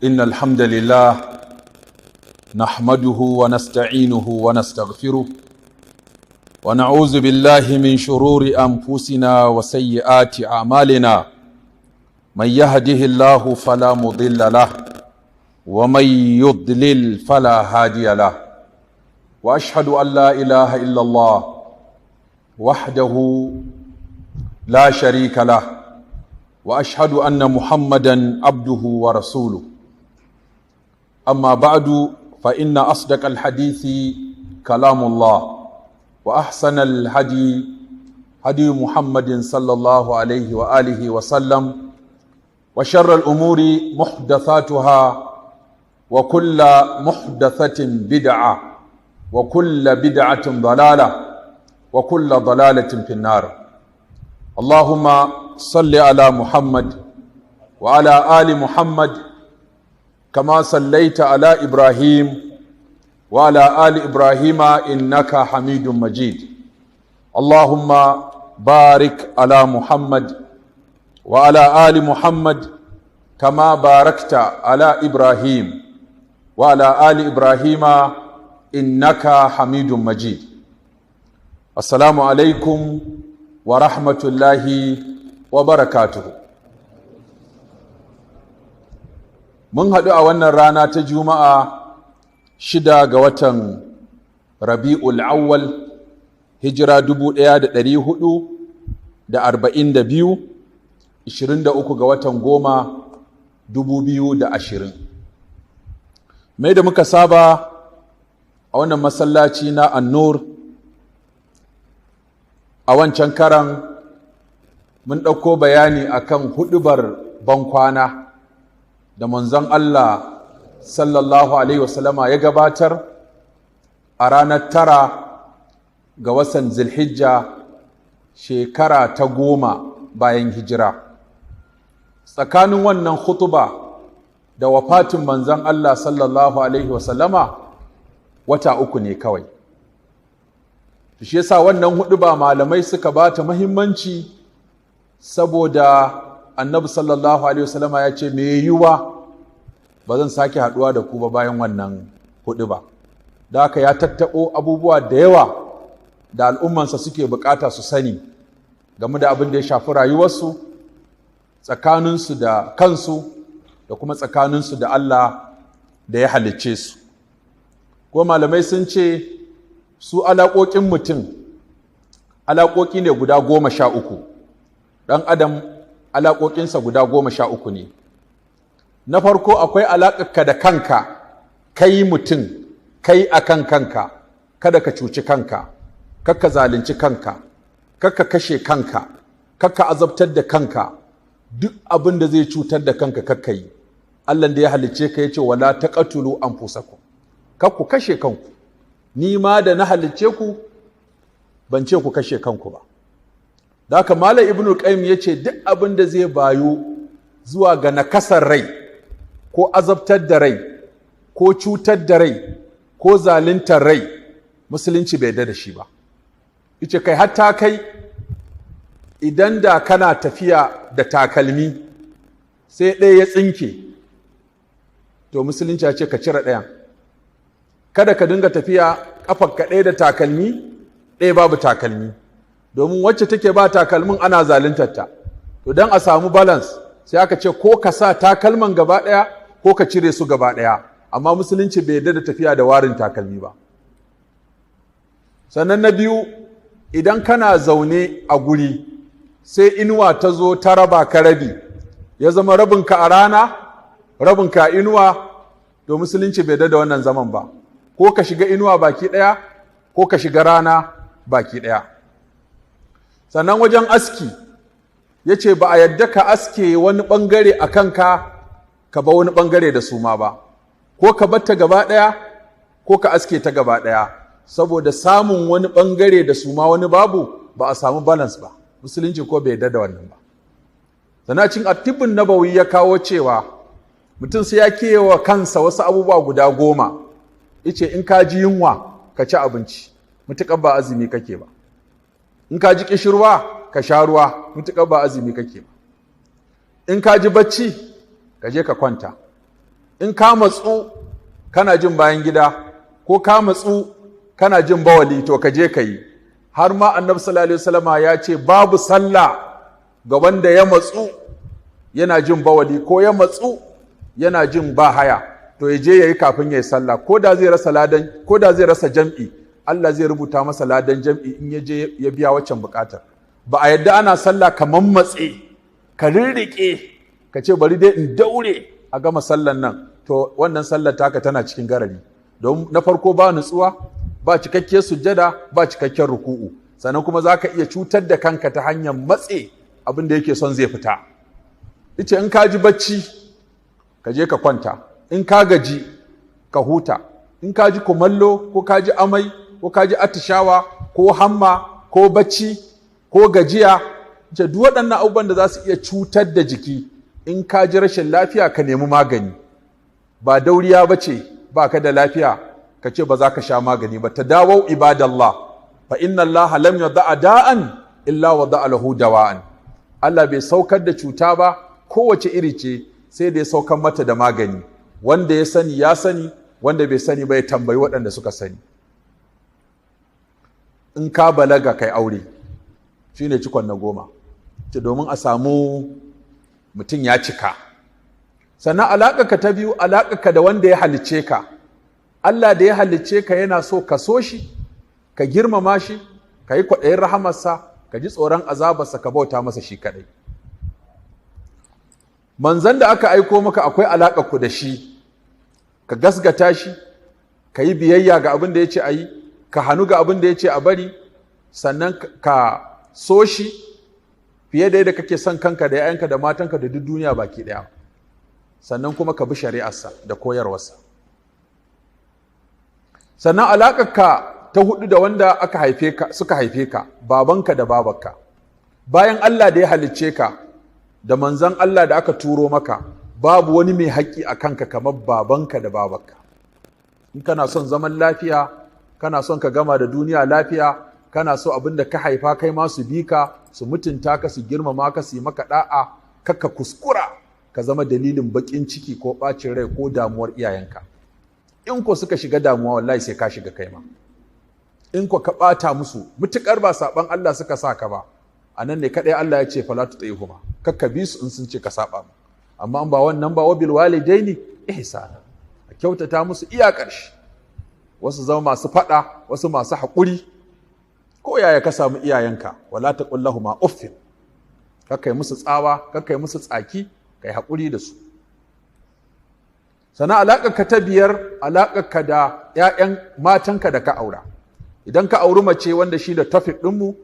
إن الحمد لله نحمده ونستعينه ونستغفره ونعوذ بالله من شرور أنفسنا وسيئات أعمالنا، من يهده الله فلا مضل له ومن يضلل فلا هادي له، وأشهد أن لا إله إلا الله وحده لا شريك له، واشهد ان محمدا عبده ورسوله. اما بعد، فان اصدق الحديث كلام الله، واحسن الهدي هدي محمد صلى الله عليه واله وسلم، وشر الامور محدثاتها، وكل محدثه بدعه، وكل بدعه ضلاله، وكل ضلاله في النار. اللهم صل على محمد وعلى آل محمد كما صليت على إبراهيم وعلى آل إبراهيم إنك حميد مجيد. اللهم بارك على محمد وعلى آل محمد كما باركت على إبراهيم وعلى آل إبراهيم إنك حميد مجيد. السلام عليكم ورحمة الله wa barakatuhu. Mun haɗu a wannan rana ta Juma'a, 6 ga watan Rabi'ul Awwal, hijira 1442, 23 ga watan 10, 2020. Mai da muka saba a wannan masallaci na Annur, a wancan karan mun ɗauko bayani akan huɗubar bankwana da manzon Allah sallallahu alaihi wasallama ya gabatar a ranar 9 ga watan Zulhijja, shekara ta 10 bayan hijira. Tsakanin wannan hutuba da wafatin manzon Allah sallallahu alaihi wasallama wata 3 ne kawai. Shi yasa wannan huɗuba malamai suka bata muhimmanci, saboda Annabi sallallahu alaihi wasallama ya ce me yiwuwa ba zan sake haduwa da ku ba bayan wannan hudu ba. Da haka ya tattabo abubuwa da yawa da al'ummansa suke bukata su sani game da abin da ya shafi rayuwarsu, tsakaninsu da kansu, da kuma tsakaninsu da Allah da ya halicce su. Ko malamai sun ce su alaƙoƙin mutum alaƙoƙi ne guda 13. Ɗan adam alaƙoƙinsa guda 13 ne. Na farko akwai alaƙarka da kanka, kai mutum, kai akan kanka, kada ka cuci kanka, kakka zalunci kanka, kakka kashe kanka, kakka azabtar da kanka, duk abin da zai cutar da kanka kakka yi. Allah da ya halicce ka yace wala taqatulu anfusakum, kakku kashe kanku. Ni ma da na halicce ku ban ce ku kashe kanku ba. Da haka Malam Ibn Qayyim yace duk abin da zai bayu zuwa ga nakasar rai, ko azabtar da rai, ko cutar da rai, ko zaluntar rai, musulunci bai yarda da shi ba. Yace kai hatta kai idan da kana tafiya da takalmi sai ɗaya ya tsinke, to musulunci ya ce ka cire ɗayan. Kada ka dinga tafiya ƙafarka ɗaya da takalmi, ɗaya babu takalmi, domin wacce take ba takalmin ana zaluntar ta. To don a samu balance sai aka ce ko ka sa takalman gaba ɗaya ko ka cire su gaba ɗaya, amma musulunci bai yarda da tafiya da warin takalmi ba. Sannan na biyu, idan kana zaune a guri sai inuwa ta zo ta raba ka rabi, ya zama rabinka a rana rabinka a inuwa, to musulunci bai yarda da wannan zaman ba. Ko ka shiga inuwa baki ɗaya ko ka shiga rana baki ɗaya. Sannan wajen aski ya ce ba a yadda ka aske wani ɓangare a kanka ka ba wani ɓangare da suma ba, ko ka batta gaba ɗaya ko ka aske ta gaba ɗaya, saboda samun wani ɓangare da suma wani babu ba a samu balance ba. Musulunci ko bai yadda da wannan ba. Sannan cin Attibun Nabawi ya kawo cewa mutum sai ya kewa kansa wasu abubuwa guda 10. Yace in ka ji yunwa ka ci abinci, mutuƙar ba azumi kake ba. In ka ji ƙishirwa ka sha ruwa, mutuƙar ba azumi kake ba. In ka ji bacci ka je ka kwanta. In ka matsu kana jin bayan gida ko ka matsu kana jin bawali, to ka je ka yi. Har ma Annabi sallallahu alaihi wasallama ya ce babu sallah ga wanda ya matsu yana jin bawali ko ya matsu yana jin ba haya, to ya je yayi kafin ya yi sallah. Ko da zai rasa ladan, ko da zai rasa jam'i, Allah zai rubuta masa ladan jam'i in ya je ya biya waccan bukatar. Ba a yadda ana sallah kamar matse ka rirriƙe ka ce bari dai in daure a gama sallan nan. To wannan sallar taka tana cikin garari, don na farko ba nutsuwa, ba cikakkiyar sujjada, ba cikakken ruku'u, sannan kuma za ka iya cutar da kanka ta hanyar matse abin da yake son zai fita. Ice in ka ji bacci, ka je ka kwanta. In ka gaji, ka huta. In ka ji kumallo ko ka ji amai ko ka ji atishawa ko hamma ko bacci ko gajiya, ce duk waɗannan abubuwan da za su iya cutar da jiki, in ka ji rashin lafiya, ka nemi magani. Ba dauriya ba ce ba ka da lafiya ka ce ba za ka sha magani ba. تداووا عباد الله فإن الله لم يضع داء إلا وضع له دواء. Allah bai saukar da cuta ba, kowace iri ce, sai da ya saukar mata da magani. Wanda ya sani ya sani, wanda bai sani ba ya tambayi waɗanda suka sani. In ka balaga, kai aure, shine cikon na 10, ce domin a samu mutum ya cika. Sannan alaƙarka ta biyu, alaƙarka da wanda ya halicce ka. Allah da ya halicce ka yana so ka so shi, ka girmama shi, ka yi kwaɗayin rahamarsa, ka ji tsoron azabarsa, ka bauta masa shi kaɗai. Manzan da aka aiko maka, akwai alaƙar ku da shi, ka gasgata shi, ka yi biyayya ga abin da ya ce a yi, ka hannu ga abin da ya ce a bari, sannan ka so shi fiye da yadda kake son kanka da 'ya'yanka da matanka da duk duniya baki ɗaya, sannan kuma ka bi shari'arsa da koyarwarsa. Sannan alaƙarka ta hudu da wanda aka haife ka, suka haife ka, babanka da babarka. Bayan Allah da ya halicce ka da manzan Allah da aka turo maka, babu wani mai haƙƙi a kanka kamar babanka da babarka. In kana son zaman lafiya, kana son ka gama da duniya lafiya, kana so abin da ka haifa kai ma su bi ka, su mutunta ka, su girmama ka, su yi maka da'a, kakka kuskura ka zama dalilin baƙin ciki ko ɓacin rai ko damuwar iyayenka. In ko suka shiga damuwa, wallahi sai ka shiga kai ma. In ko ka ɓata musu, mutukar ba saɓan Allah suka sa ka ba, a nan ne kaɗai Allah ya ce فلا تطعهما, kakka bi su in sun ce ka saɓa mu. Amma in ba wannan ba, وبالوالدين إحسانا, a kyautata musu iya ƙarshe. Wasu zama masu faɗa, wasu masu haƙuri. Ko yaya ka samu iyayenka, ولا تقل لهما أف, kakka yi musu tsawa, kakka yi musu tsaki, kai haƙuri da su. Sannan alaƙarka ta biyar, alaƙarka da 'ya'yan matanka da ka aura. Idan ka auri mace, wanda shi da topic ɗinmu,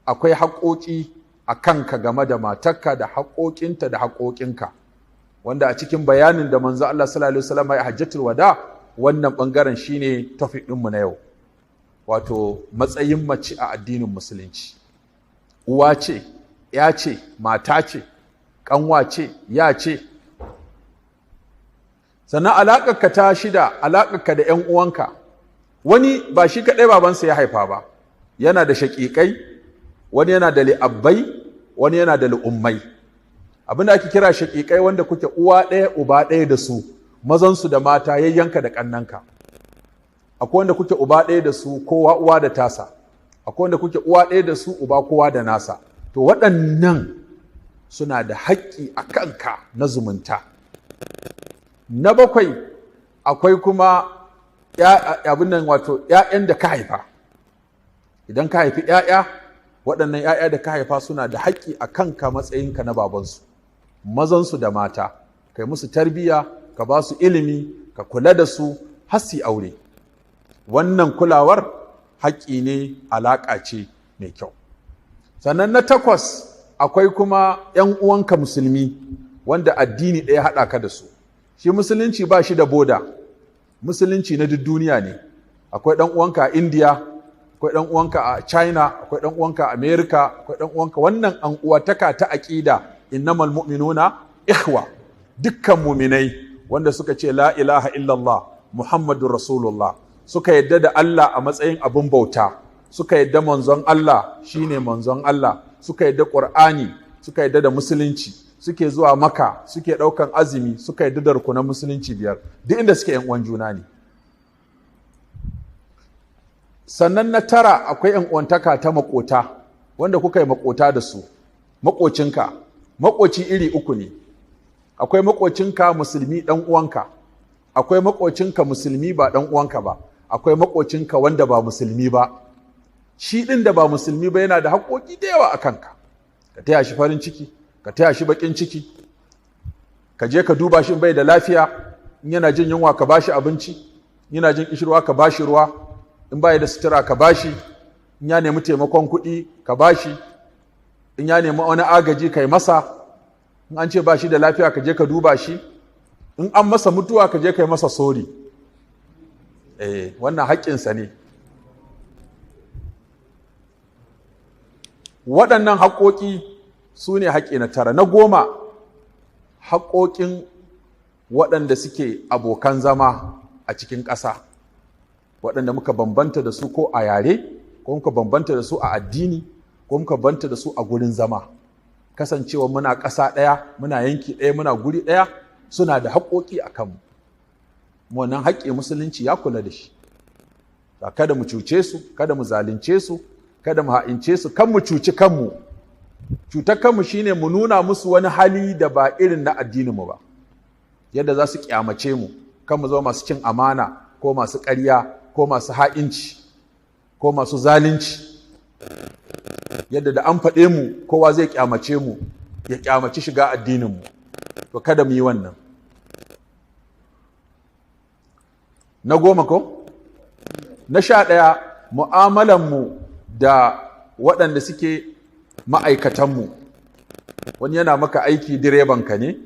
akwai haƙoƙi a kanka game da matarka, da haƙoƙinta da haƙoƙinka, wanda a cikin bayanin da Manzo Allah sallallahu alaihi wasallam ya hajjatul wada, wannan bangaren shine topic ɗinmu na yau, wato matsayin mace a addinin Musulunci. Uwa ce, ya ce, mata ce, ƙanwa ce, ya ce. Sannan alaƙarka ta shida, alaƙarka da ‘yan uwanka. Wani ba shi kaɗai babansa ya haifa ba, yana da shaƙiƙai, wani yana da li'abbai, wani yana da li'ummai. Abin da ake kira shaƙiƙai, wanda kuke uwa ɗaya uba ɗaya da su, mazansu da mata, yayyanka da ƙannanka. Akwai wanda kuke uba ɗaya da su, kowa uwa da tasa. Akwai wanda kuke uwa ɗaya da su, uba kowa da nasa. To waɗannan suna da haƙƙi a kanka na zumunta. Na bakwai, akwai kuma abin nan, wato ‘ya'yan da ka haifa. Idan ka haifi ‘ya'ya, waɗannan ‘ya'ya da ka haifa suna da haƙƙi a kanka matsayinka na babansu, mazansu da mata, kai musu tarbiyya, ka ba su ilimi, ka kula da su har su aure. Wannan kulawar haƙƙi ne, alaƙa ce mai kyau. Sannan na takwas, akwai kuma ‘yan uwanka Musulmi wanda addini ɗaya haɗa ka da su. Shi Musulunci ba shi da boda, Musulunci na duk duniya ne. Akwai ɗan uwanka a India, akwai ɗan uwanka a China, akwai ɗan uwanka a America, akwai ɗan uwanka. Wannan an uwataka ta aƙida, إنما المؤمنون إخوة. Dukkan muminai wanda suka ce لا إله إلا الله محمد رسول الله, suka yadda da Allah a matsayin abin bauta, suka yadda manzon Allah shine manzon Allah, suka yadda Qur'ani, suka yadda da Musulunci. suke zuwa Maka, suke ɗaukan azumi, suka yi da rukunan musulunci 5, duk inda suke 'yan uwan juna ne. Sannan na 9, akwai 'yan uwantaka ta makota, wanda kuka yi makota da su. Makocinka, makoci iri 3 ne. Akwai makocinka musulmi ɗan uwanka, akwai makocinka musulmi ba ɗan uwanka ba, akwai makocinka wanda ba musulmi ba. Shi ɗin da ba musulmi ba yana da haƙoƙi da yawa a kanka. Ka taya shi farin ciki, ka taya shi baƙin ciki, ka je ka duba shi bai da lafiya, in yana jin yunwa ka bashi abinci, in yana jin ƙishirwa ka bashi ruwa, in bai da sutura ka bashi, in ya nemi taimakon kuɗi ka bashi, in ya nemi wani agaji ka yi masa, in an ce ba shi da lafiya ka je ka duba shi, in an masa mutuwa ka je ka yi masa sori. Wannan haƙƙinsa ne. Waɗannan haƙoƙi su ne haƙƙi na 9. Na 10, haƙoƙin waɗanda suke abokan zama a cikin ƙasa, waɗanda muka bambanta da su ko a yare, ko muka bambanta da su a addini, ko muka bambanta da su a gurin zama. Kasancewa muna ƙasa ɗaya, muna yanki ɗaya, muna guri ɗaya, suna da haƙoƙi a kanmu. Wannan haƙƙi musulunci ya kula da shi. Kada mu cuce su, kada mu zalunce su, kada mu ha'ince su, kan mu cuci kanmu. Cutar kanmu shine mu nuna musu wani hali da ba irin na addininmu ba, yadda za su kyamace mu. Kan mu zama masu cin amana, ko masu ƙarya, ko masu ha'inci, ko masu zalunci, yadda da an faɗe mu kowa zai kyamace mu, ya kyamaci shiga addininmu. To kada mu yi wannan. Na 10 ko? Na 11, mu'amalanmu da waɗanda suke ma'aikatanmu. Wani yana maka aiki direbanka ne,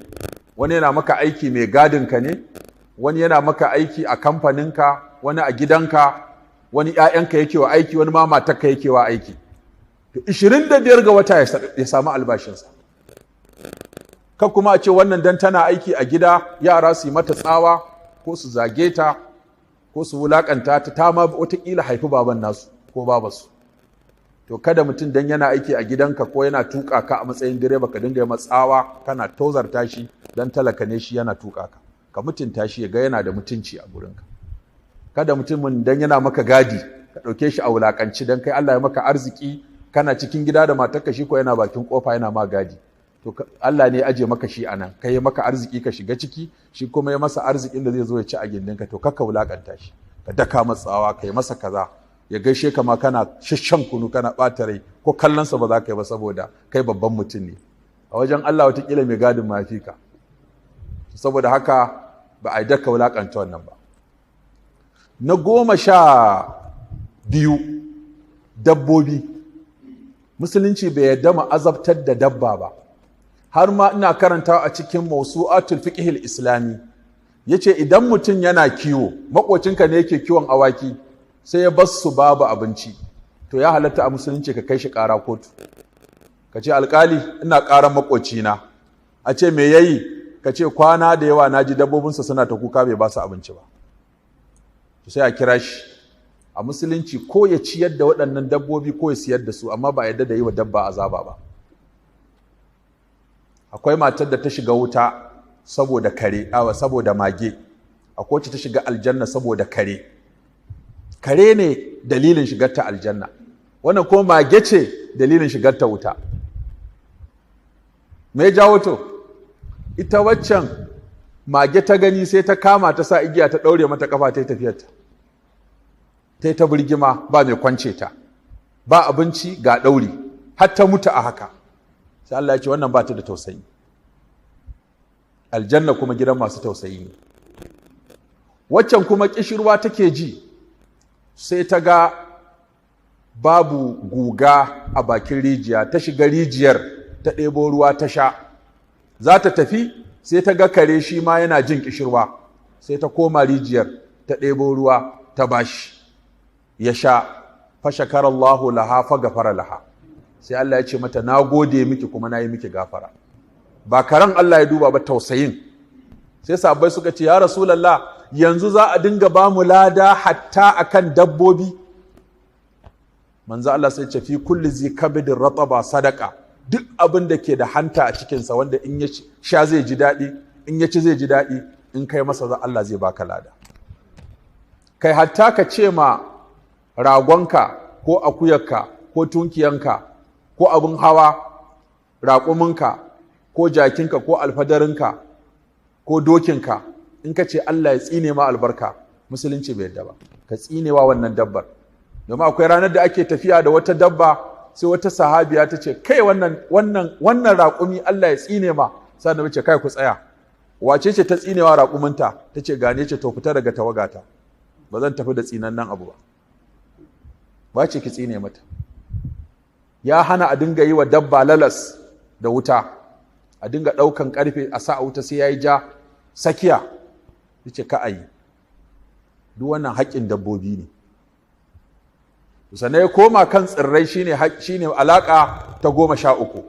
wani yana maka aiki mai gadinka ne, wani yana maka aiki a kamfaninka, wani a gidanka, wani ‘ya'yanka yake wa aiki, wani ma matarka yake wa aiki. To 25 ga wata ya samu albashinsa. Ka kuma a ce wannan dan tana aiki a gida, yara su yi mata tsawa ko su zage ta ko su wulakanta ta, ta ma wataƙila haifi baban nasu ko babarsu. To kada mutum dan yana aiki a gidanka ko yana tuƙa ka a matsayin direba ka dinga yi tsawa, kana tozarta shi dan talaka ne shi yana tuƙa ka. Ka mutunta shi, ya ga yana da mutunci a gurinka. Kada mutumin dan yana maka gadi ka ɗauke shi a wulakanci dan kai Allah ya maka arziki, kana cikin gida da matarka, shi ko yana bakin kofa yana ma gadi. To Allah ne ya aje maka shi anan, kai ya maka arziki ka shiga ciki, shi kuma ya masa arzikin da zai zo ya ci a gindinka. To kakka wulakanta shi, ka daka matsawa, ka yi masa kaza, ya gaishe ka ma kana shashan kunu, kana ɓata rai, ko kallonsa ba za ka yi ba saboda kai babban mutum ne a wajen Allah. Watakila mai gadin ma fi ka. Saboda haka ba a yi daka wulakanta wannan ba. Na 12, dabbobi. Musulunci bai yarda mu azabtar da dabba ba. Har ma ina karanta a cikin Mawsu'atul Fiqhil Islami, yace idan mutum yana kiwo, makocinka ne yake kiwon awaki, sai ya bar su babu abinci, to ya halatta a musulunci ka kai shi ƙara kotu. Ka ce alƙali, ina ƙaran makocina. A ce me yayi? Ka ce kwana da yawa naji dabbobinsa suna ta kuka bai ba su abinci ba. To sai a kira shi. A musulunci ko ya ciyar da waɗannan dabbobi ko ya siyar da su, amma ba a yarda da yi wa dabba azaba ba. Akwai matar da ta shiga wuta saboda kare, saboda mage. Akwai wacce ta shiga aljanna saboda kare. Kare ne dalilin shigarta aljanna, wannan kuma mage ce dalilin shigarta wuta. Me jawo to? Ita waccan mage ta gani sai ta kama ta sa igiya ta ɗaure mata kafa ta yi tafiyarta. Ta yi ta birgima, ba mai kwance ta, ba abinci ga ɗauri, har ta mutu a haka. Sai Allah ya ce wannan ba ta da tausayi. Aljanna kuma gidan masu tausayi ne. Waccan kuma kishirwa take ji, sai ta ga babu guga a bakin rijiya, ta shiga rijiyar ta ɗebo ruwa ta sha. Za ta tafi sai ta ga kare shi ma yana jin kishirwa, sai ta koma rijiyar ta ɗebo ruwa ta bashi ya sha. Fashakarallahu laha faghfara laha. Sai Allah ya ce mata na gode miki kuma na yi miki gafara. Ba karan Allah ya duba ba, tausayin. Sai sahabbai suka ce ya Rasulallah, yanzu za a dinga ba mu lada hatta akan dabbobi? Manzo Allah sai ce fi kulli zi kabidin rataba sadaka. Duk abin da ke da hanta a cikinsa wanda in ya sha zai ji daɗi, in ya ci zai ji daɗi, in kai masa za Allah zai baka lada. Kai hatta ka ce ma ragonka ko akuyarka ko tunkiyanka ko abin hawa, raƙuminka ko jakinka ko alfadarinka ko dokinka, in ka ce Allah ya tsine ma albarka, musulunci bai yadda ba ka tsinewa wannan dabbar. Domin akwai ranar da ake tafiya da wata dabba, sai wata sahabiya ta ce, kai, wannan raƙumi Allah ya tsine ma. Sannan ce, kai, ku tsaya, wace ce ta tsinewa raƙuminta? Ta ce, gane ce. To fita daga tawagata, ba zan tafi da tsinannen abu ba. Ba ce ki tsine mata. Ya hana a dinga yi wa dabba lalas da wuta, a dinga ɗaukan ƙarfe a sa a wuta sai ya yi ja sakiya, yace ka a yi. Duk wannan haƙƙin dabbobi ne. Sannan ya koma kan tsirrai, shine alaƙa ta 13.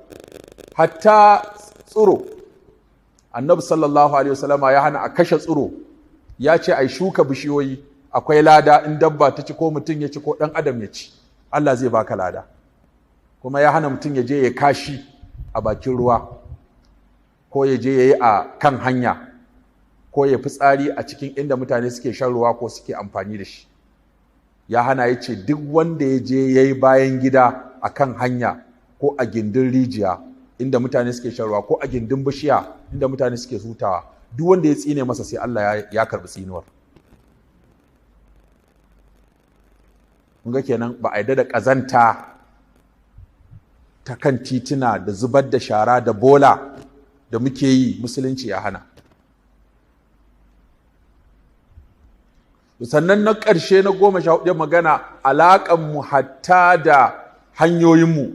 Hatta tsiro, Annabi sallallahu alaihi wasallama ya hana a kashe tsiro, ya ce ai shuka bishiyoyi, akwai lada, in dabba ta ci ko mutum ya ci ko ɗan adam ya ci, Allah zai baka lada. Kuma ya hana mutum ya je ya kashi a bakin ruwa, ko ya je ya yi a kan hanya, ko ya fitsari a cikin inda mutane suke shan ruwa ko suke amfani da shi. Ya hana, ya ce duk wanda ya je ya yi bayan gida a kan hanya ko a gindin rijiya inda mutane suke shan ruwa ko a gindin bishiya inda mutane suke hutawa, duk wanda ya tsine masa sai Allah ya karɓi tsinuwar. Kun ga kenan ba a yarda da ƙazanta ta kan tituna da zubar da shara da bola da muke yi, musulunci ya hana. Sannan na ƙarshe, na 14, magana alaƙanmu hatta da hanyoyinmu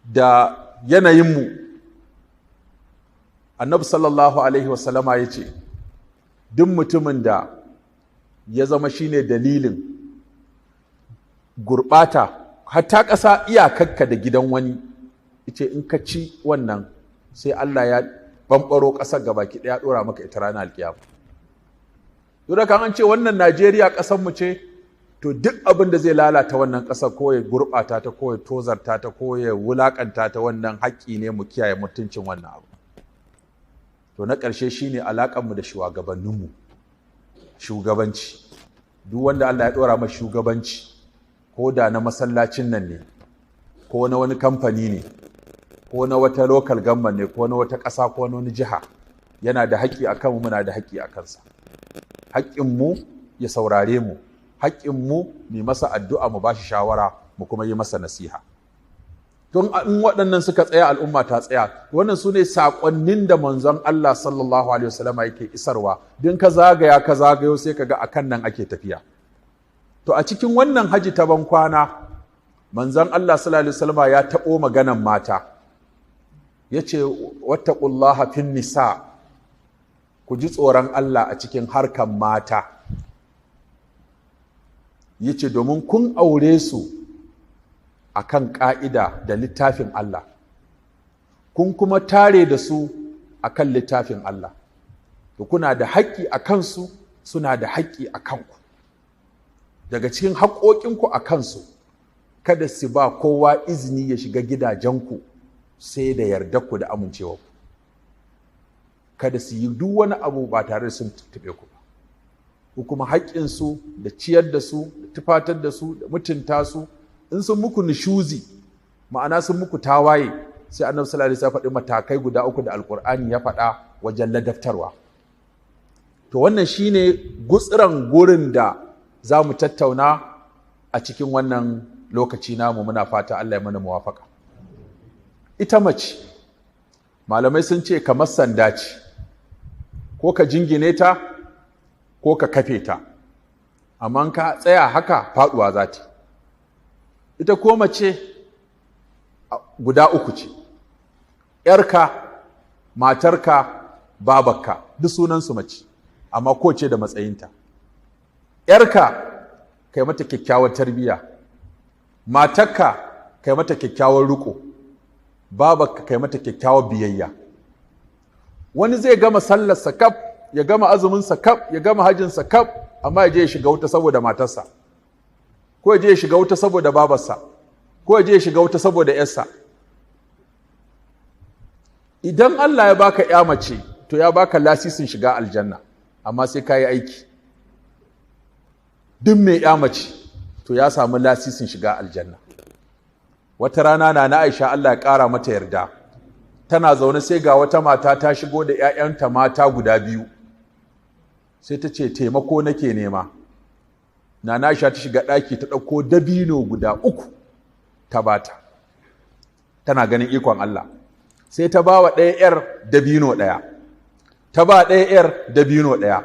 da yanayinmu. Annabi sallallahu alaihi wasallama ya ce duk mutumin da ya zama shine dalilin gurɓata hatta ƙasa, iyakakka da gidan wani, ce in ka ci wannan sai Allah ya ɓamɓaro ƙasar gabaki ɗaya ɗora maka ita ranar alkiyama. Duk kan an ce wannan Najeriya ƙasar mu ce, to duk abin da zai lalata wannan ƙasar, ko ya gurɓata ta, ko ya tozarta ta, ko ya wulaƙanta ta, wannan haƙƙi ne mu kiyaye mutuncin wannan abu. To na ƙarshe shine alaƙar mu da shugabanninmu, shugabanci. Duk wanda Allah ya ɗora masa shugabanci, ko da na masallacin nan ne, ko na wani kamfani ne, ko na wata local government ne, ko na wata ƙasa, ko na wani jiha, yana da haƙƙi a kanmu, muna da haƙƙi a kansa. Haƙƙinmu ya saurare mu, haƙƙinmu mu masa addu'a, mu ba shi shawara, mu kuma yi masa nasiha. Don in waɗannan suka tsaya, al'umma ta tsaya. Wannan su ne saƙonnin da manzon Allah sallallahu alaihi wasallama yake isarwa. Don ka zagaya ka zagayo, sai ka ga akan nan ake tafiya. To a cikin wannan haji ta ban kwana, manzon Allah sallallahu alaihi wasallama ya taɓo maganan mata, ya ce wattaqullaha fin nisa, ku ji tsoron Allah a cikin harkan mata. Ya ce domin kun aure su a kan ƙa'ida da littafin Allah, kun kuma tare da su a kan littafin Allah, to kuna da haƙƙi a kansu, suna da haƙƙi a kanku. Daga cikin haƙoƙinku a kansu, kada su ba kowa izini ya shiga gidajenku sai da yardarku da amincewarku. Kada su yi duk wani abu ba tare da sun tuntuɓe ku ba. Ku kuma haƙƙinsu da ciyar da su, da tufatar da su, da mutunta su. In sun muku nishuzi, ma'ana sun muku tawaye, sai Annabi sallallahu alaihi wasallam faɗi matakai guda uku da Alƙur'ani ya faɗa wajen ladabtarwa. To wannan shine gutsiran gurin da za mu tattauna a cikin wannan lokaci namu. Muna fata Allah ya mana muwafaka. Ita mace, malamai sun ce kamar sanda ce, ko ka jingine ta ko ka kafe ta, amma ka tsaya haka faduwa za ta. Ita ko mace guda uku ce: ‘yarka, matarka, babarka, duk sunansu mace, amma ko ce da matsayinta. ‘Yarka, kai mata kyakkyawar tarbiyya; matarka, kai mata kyakkyawar riko; babarka, kai mata kyakkyawar biyayya. Wani zai gama sallarsa kaf, ya gama azuminsa kaf, ya gama hajjinsa kaf, amma ya je ya shiga wuta saboda matarsa, ko ya je ya shiga wuta saboda babarsa, ko ya je ya shiga wuta saboda ‘yarsa. Idan Allah ya baka ya mace, to ya baka lasisin shiga aljanna, amma sai ka yi aiki. Duk mai ya mace to ya samu lasisin shiga aljanna. Wata rana na Aisha, Allah ya ƙara mata yarda, tana zaune sai ga wata mata ta shigo da 'ya'yanta mata guda biyu. Sai ta ce, "Taimako nake nema." Nana Aisha ta shiga ɗaki ta ɗauko dabino guda uku ta bata. Tana ganin ikon Allah, sai ta ba wa ɗaya 'yar dabino ɗaya, ta ba ɗaya 'yar dabino ɗaya.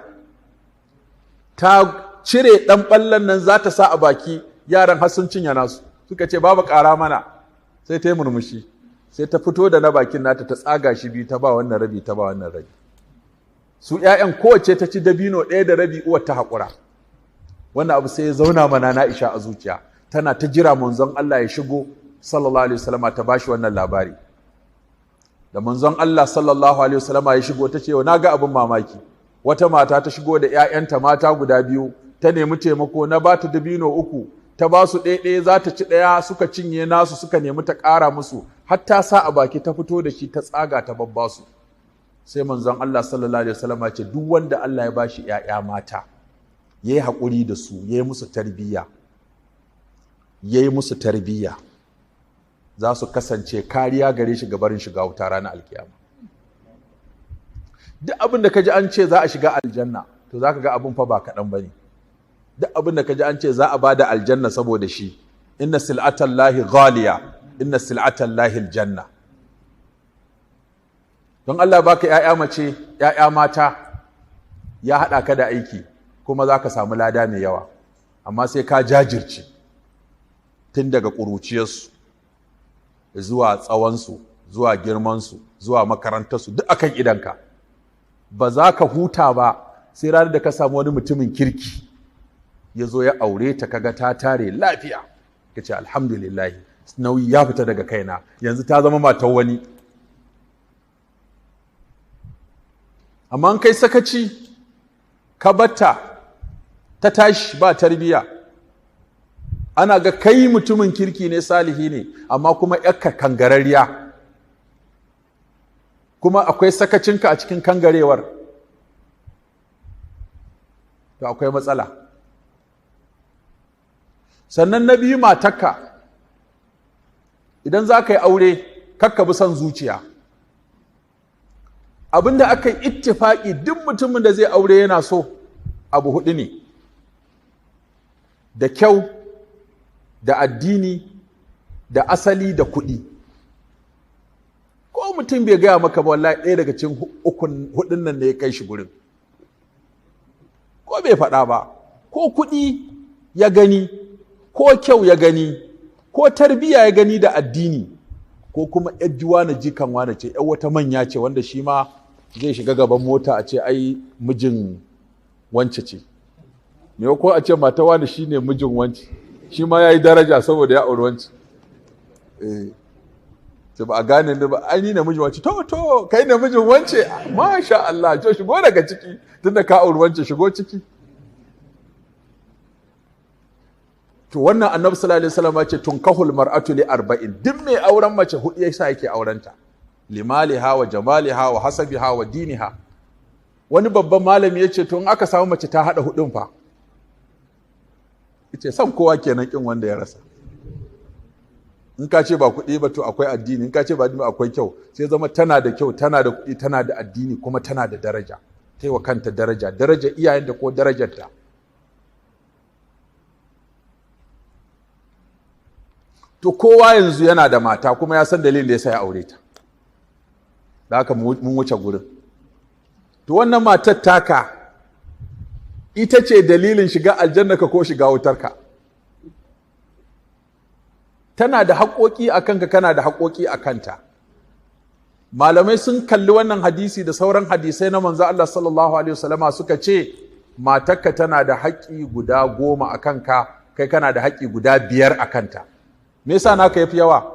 Ta cire ɗan ɓallon nan za ta sa a baki, yaran har sun cinye nasu. Suka ce, "Babu, ƙara mana." Sai ta yi murmushi, sai ta fito da na bakin nata, ta tsaga shi biyu, ta ba wannan rabi, ta ba wannan rabi. Su ‘ya'yan kowace ta ci dabino ɗaya da rabi, uwar ta haƙura. Wannan abu sai ya zauna mana na Aisha a zuciya. Tana ta jira manzon Allah ya shigo sallallahu alaihi wasallama ta bashi wannan labari. Da manzon Allah sallallahu alaihi wasallama ya shigo, ta ce, "Na ga abin mamaki. Wata mata ta shigo da ‘ya'yanta mata guda biyu, ta nemi taimako, na ba ta dabino uku, ta ba su ɗaya ɗaya, za ta ci ɗaya suka cinye nasu, suka nemi ta ƙara musu, har ta sa a baki ta fito da shi ta tsaga ta babba su." Sai manzon Allah sallallahu alaihi wasallam ce, "Duk wanda Allah ya bashi ‘ya'ya mata, yayi haƙuri da su, yayi musu tarbiyya, yayi musu tarbiyya, za su kasance kariya gare shi ga barin shiga wuta ranar alkiyama." Duk abin da ka ji an ce za a shiga aljanna, to za ka ga abin fa ba kaɗan ba ne. Duk abin da ka ji an ce za a ba da aljanna saboda shi, inna sil'atallahi ghaliya, inna sil'atallahi aljanna. Don Allah baka ‘ya'ya mace, ‘ya'ya mata, ya haɗa ka da aiki, kuma za ka samu lada mai yawa, amma sai ka jajirce tun daga ƙuruciyarsu zuwa tsawonsu, zuwa girmansu, zuwa makarantarsu, duk akan idanka. Ba za ka huta ba sai ranar da ka samu wani mutumin kirki ya zo ya aure ta, kaga ta tare lafiya, ka ce, "Alhamdulillahi, nauyi ya fita daga kaina, yanzu ta zama matar wani." Amma kai sakaci, ka batta ta tashi ba tarbiya, ana ga kai mutumin kirki ne, salihi ne, amma kuma yakka kangararriya, kuma akwai sakacinka a cikin kangarewar, to akwai matsala. Sannan na biyu, matarka, idan za ka yi aure, kakka bi son zuciya. Abinda aka yi ittifaki, duk mutumin da zai aure yana so abu hudu ne: da kyau, da addini, da asali, da kuɗi. Ko mutum bai gaya maka ba, wallahi ɗaya daga cikin ukun hudun nan ne ya kai shi gurin, ko bai faɗa ba. Ko kuɗi ya gani, ko kyau ya gani, ko tarbiyya ya gani da addini, ko kuma yar na jikan wane ce, yar wata manya ce, wanda shi ma zai shiga gaban mota a ce ai mijin wance ce. Me ko a ce mata wani shine mijin wance, shi ma yayi daraja saboda ya auri wance. Eh, to ba a gane ni ba, ai ni ne mijin wance. To kai ne mijin wance, masha Allah, to shigo daga ciki, tunda ka auri wance, shigo ciki. To wannan Annabi sallallahu alaihi wasallam ya ce, tunkahul mar'atu li arba'in. Duk mai auren mace hudu yasa yake aurenta: limaliha wa jamaliha wa hasabiha wa diniha. Wani babban malami ya ce, to in aka samu mace ta hada hudun fa? Yace, san kowa kenan kin wanda ya rasa. In ka ce ba kuɗi ba, to akwai addini. In ka ce ba addini, akwai kyau. Sai zama tana da kyau, tana da kuɗi, tana da addini, kuma tana da daraja, ta wa kanta daraja, daraja iyayenta ko darajarta. To kowa yanzu yana da mata, kuma ya san dalilin da ya sa ya aure ta, da haka mun wuce gurin. To wannan matar taka ita ce dalilin shiga aljanna ka ko shiga wutarka. Tana da haƙoƙi a kanka, kana da haƙoƙi a kanta. Malamai sun kalli wannan hadisi da sauran hadisai na manzo Allah sallallahu alaihi wasallama, suka ce matarka tana da haƙƙi guda 10 a kanka, kai kana da haƙƙi guda 5 a kanta. Me yasa naka yafi yawa?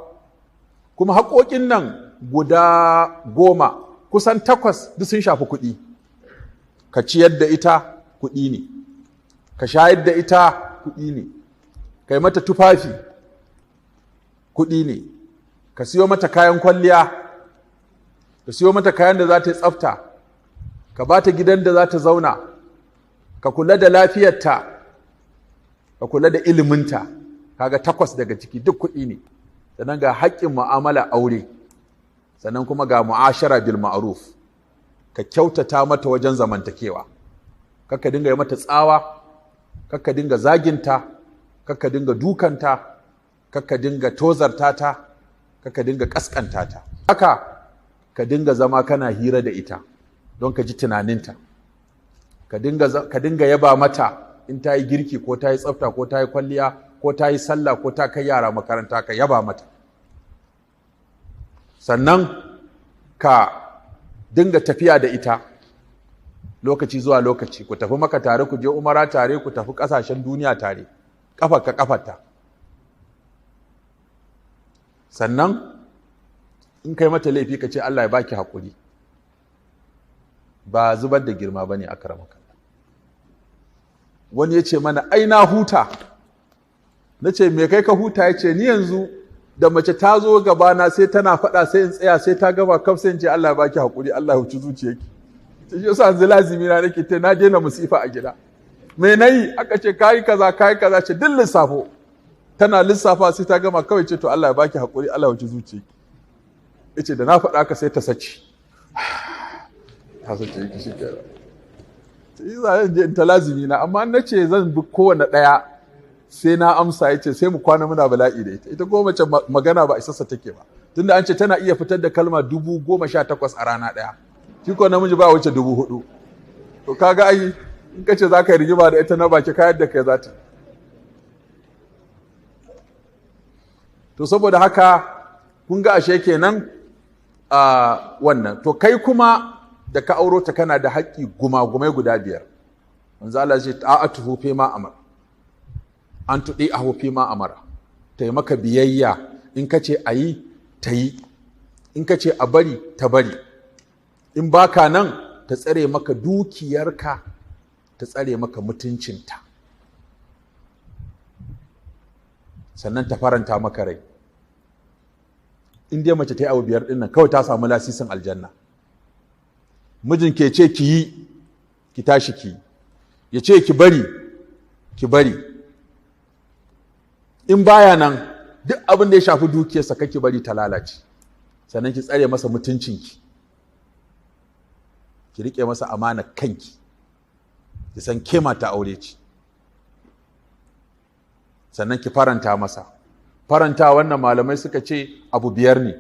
Kuma haƙoƙin nan guda 10, kusan 8 duk sun shafi kuɗi. Ka ciyar da ita kuɗi ne, ka shayar da ita kuɗi ne, ka yi mata tufafi kuɗi ne, ka siyo mata kayan kwalliya. Ka siyo mata kayan da za ta yi tsafta, ka ba ta gidan da za ta zauna, ka kula da lafiyarta, ka kula da iliminta. Kaga 8 daga ciki duk kuɗi ne. Sannan ga haƙƙin mu'amala aure, sannan kuma ga mu'ashara bil ma'ruf, ka kyautata mata wajen zamantakewa. Kakka dinga yi mata tsawa, kakka dinga zaginta, kakka dinga dukanta, kakka dinga tozarta ta, kakka dinga kaskanta ta. Haka ka dinga zama kana hira da ita don ka ji tunaninta. Ka dinga yaba mata in ta yi girki ko ta yi tsafta ko ta yi kwalliya ko ta yi sallah ko ta kai yara makaranta, ka yaba mata. Sannan ka dinga tafiya da ita lokaci zuwa lokaci, ku tafi maka tare, ku je umara tare, ku tafi kasashen duniya tare, kafarka kafarta. Sannan in kai mata laifi ka ce Allah ya baki hakuri. Ba zubar da girma bane akramaka. Wani ya ce mana ai na huta. Na ce me kai ka huta? Ya ce ni yanzu da mace ta zo gabana sai tana faɗa, sai in tsaya sai ta gama kaf, sai in ce Allah ya baki hakuri, Allah ya huci zuciyarki. Shi yasa yanzu lazimi na nake ta na daina musifa a gida. Me nayi? Aka ce kai kaza kai kaza, ce duk lissafo. Tana lissafa sai ta gama kawai ce to Allah ya baki hakuri, Allah ya huci zuciyarki. Yace da na faɗa ka sai ta saci. Ta sace ki shikenan. Sai zan je in ta lazimi na, amma na ce zan bi kowanne ɗaya sai na amsa, yace sai mu kwana muna bala'i da ita. Ita ko mace magana ba isassa take ba, tunda an ce tana iya fitar da kalma 18,000 a rana ɗaya, shi ko namiji ba wuce 4,000. To kaga ai in kace za ka yi rigima da ita na baki kayar da kai za ta. To saboda haka kun ga ashe kenan a wannan. To kai kuma da ka auro ta kana da haƙƙi gumagumai guda 5. Manzo Allah ya ce ta'atuhu fi ma amara, an tuɗi ahu fi ma amara, ta yi maka biyayya. In ka ce a yi, ta yi. In ka ce a bari, ta bari. In baka nan, ta tsare maka dukiyarka, ta tsare maka mutuncinta, sannan ta faranta maka rai. In dai mace ta yi abu 5 ɗin nan, kawai ta samu lasisin aljanna. Mijin ke ce ki yi, ki tashi ki yi. Ya ce ki bari, ki bari. In baya nan, duk abin da ya shafi dukiyarsa kake bari ta lalace. Sannan ki tsare masa mutuncinki, ki rike masa amana kanki, ki san ke mata aure ce. Sannan ki faranta masa. Faranta wannan malamai suka ce abu 5 ne.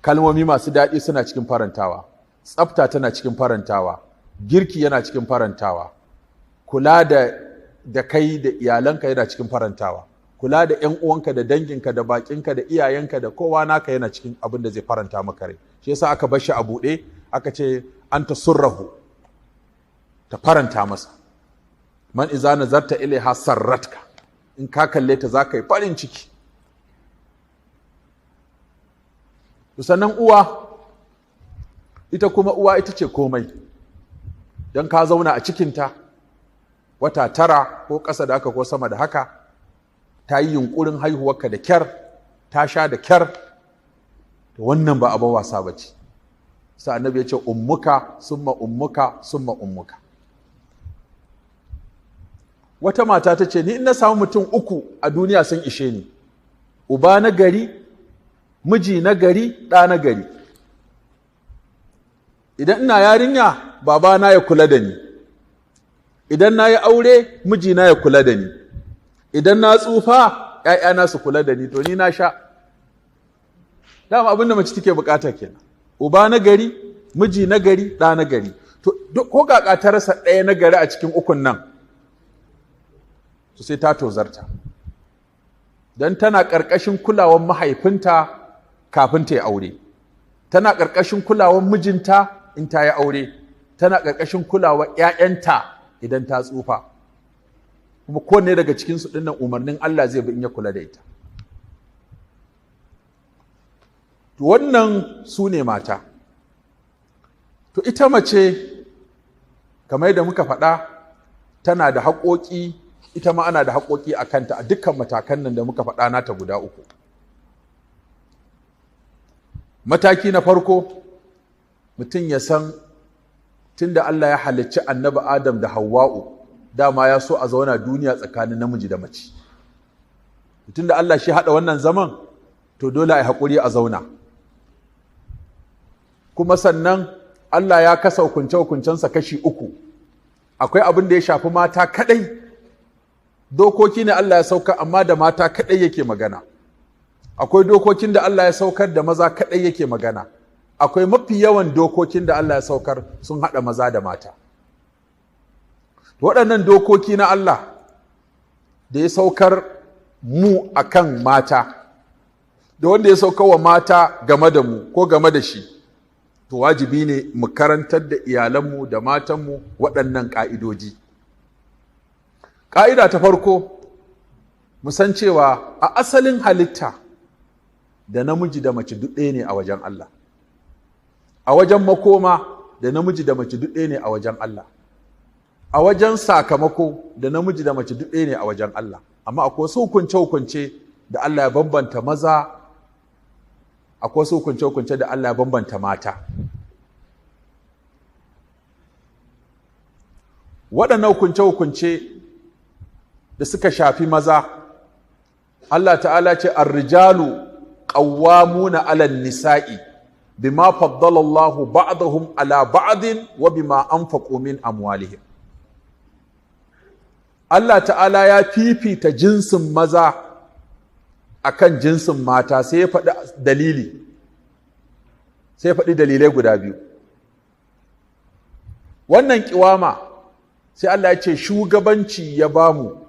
Kalmomi masu daɗi suna cikin farantawa, tsafta tana cikin farantawa, girki yana cikin farantawa, kula da kai da iyalanka yana cikin farantawa, kula da ƴan uwanka da danginka da bakinka da iyayenka da kowa naka yana cikin abin da zai faranta maka rai. Shi yasa aka bar shi a buɗe, aka ce anta surrahu, ta faranta masa. Man iza nazarta ilaiha sarratka, in ka kalle ta za ka yi farin ciki. Sannan uwa, ita kuma uwa ita ce komai. Don ka zauna a cikinta wata 9 ko ƙasa da haka ko sama da haka, ta yi yunƙurin haihuwarka da kyar, ta sha da kyar. To wannan ba abin wasa ba ce. Sa annabi ya ce ummuka summa ummuka summa ummuka. Wata mata ta ce ni in na samu mutum 3 a duniya sun ishe ni, uba na gari, miji na gari, ɗa na gari. Idan ina yarinya, babana ya kula da ni. Idan na yi aure, mijina ya kula da ni. Idan na tsufa, ‘ya'yana su kula da ni. To ni na sha. Dama abin da mace take bukata kenan. Uba na gari, miji na gari, ɗa na gari. To ko kaka ta rasa ɗaya na gari a cikin 3 nan, to sai ta tozarta. Don tana ƙarƙashin kulawan mahaifinta kafin ta yi aure, tana ƙarƙashin kulawan mijinta in ta yi aure, tana ƙarƙashin kulawar ‘ya'yanta idan ta tsufa. Kuma kowanne daga cikinsu ɗinnan umarnin Allah zai bi in ya kula da ita. To wannan su ne mata. To ita mace, kamar yadda muka faɗa, tana da haƙoƙi, ita ma ana da haƙoƙi a kanta a dukkan matakan nan da muka faɗa nata guda 3. Mataki na farko, mutum ya san tunda Allah ya halicci Annabi Adam da Hawwa'u, dama ya so a zauna duniya tsakanin namiji da mace. Tunda Allah shi haɗa wannan zaman, to dole a yi haƙuri a zauna. Kuma sannan Allah ya kasa hukunce-hukuncensa kashi uku. Akwai abin da ya shafi mata kaɗai, dokoki ne Allah ya sauka amma da mata kaɗai yake magana. Akwai dokokin da Allah ya saukar da maza kaɗai yake magana. Akwai mafi yawan dokokin da Allah ya saukar sun haɗa maza da mata. Waɗannan dokoki na Allah da ya saukar mu akan mata, da wanda ya saukar wa mata game da mu ko game da shi, to wajibi ne mu karantar da iyalanmu da matanmu waɗannan ƙa'idoji. Ƙa'ida ta farko, mu san cewa a asalin halitta da namiji da mace duk ɗaya ne a wajen Allah. A wajen makoma da namiji da mace duk ɗaya ne a wajen Allah. A wajen sakamako da namiji da mace duk ɗaya ne a wajen Allah. Amma akwai wasu hukunce-hukunce da Allah ya bambanta maza, akwai wasu hukunce-hukunce da Allah ya bambanta mata. Waɗannan hukunce-hukunce da suka shafi maza, Allah ta'ala ce ar-rijalu qawwamuna 'ala an-nisa'i bima faddala Allahu ba'dahum 'ala ba'din wa bima anfaqu min amwalihim. Allah ta'ala ya fifita jinsin maza akan jinsin mata, sai ya faɗi dalili, sai ya faɗi dalilai guda biyu. Wannan kiwama sai Allah ya ce shugabanci ya bamu,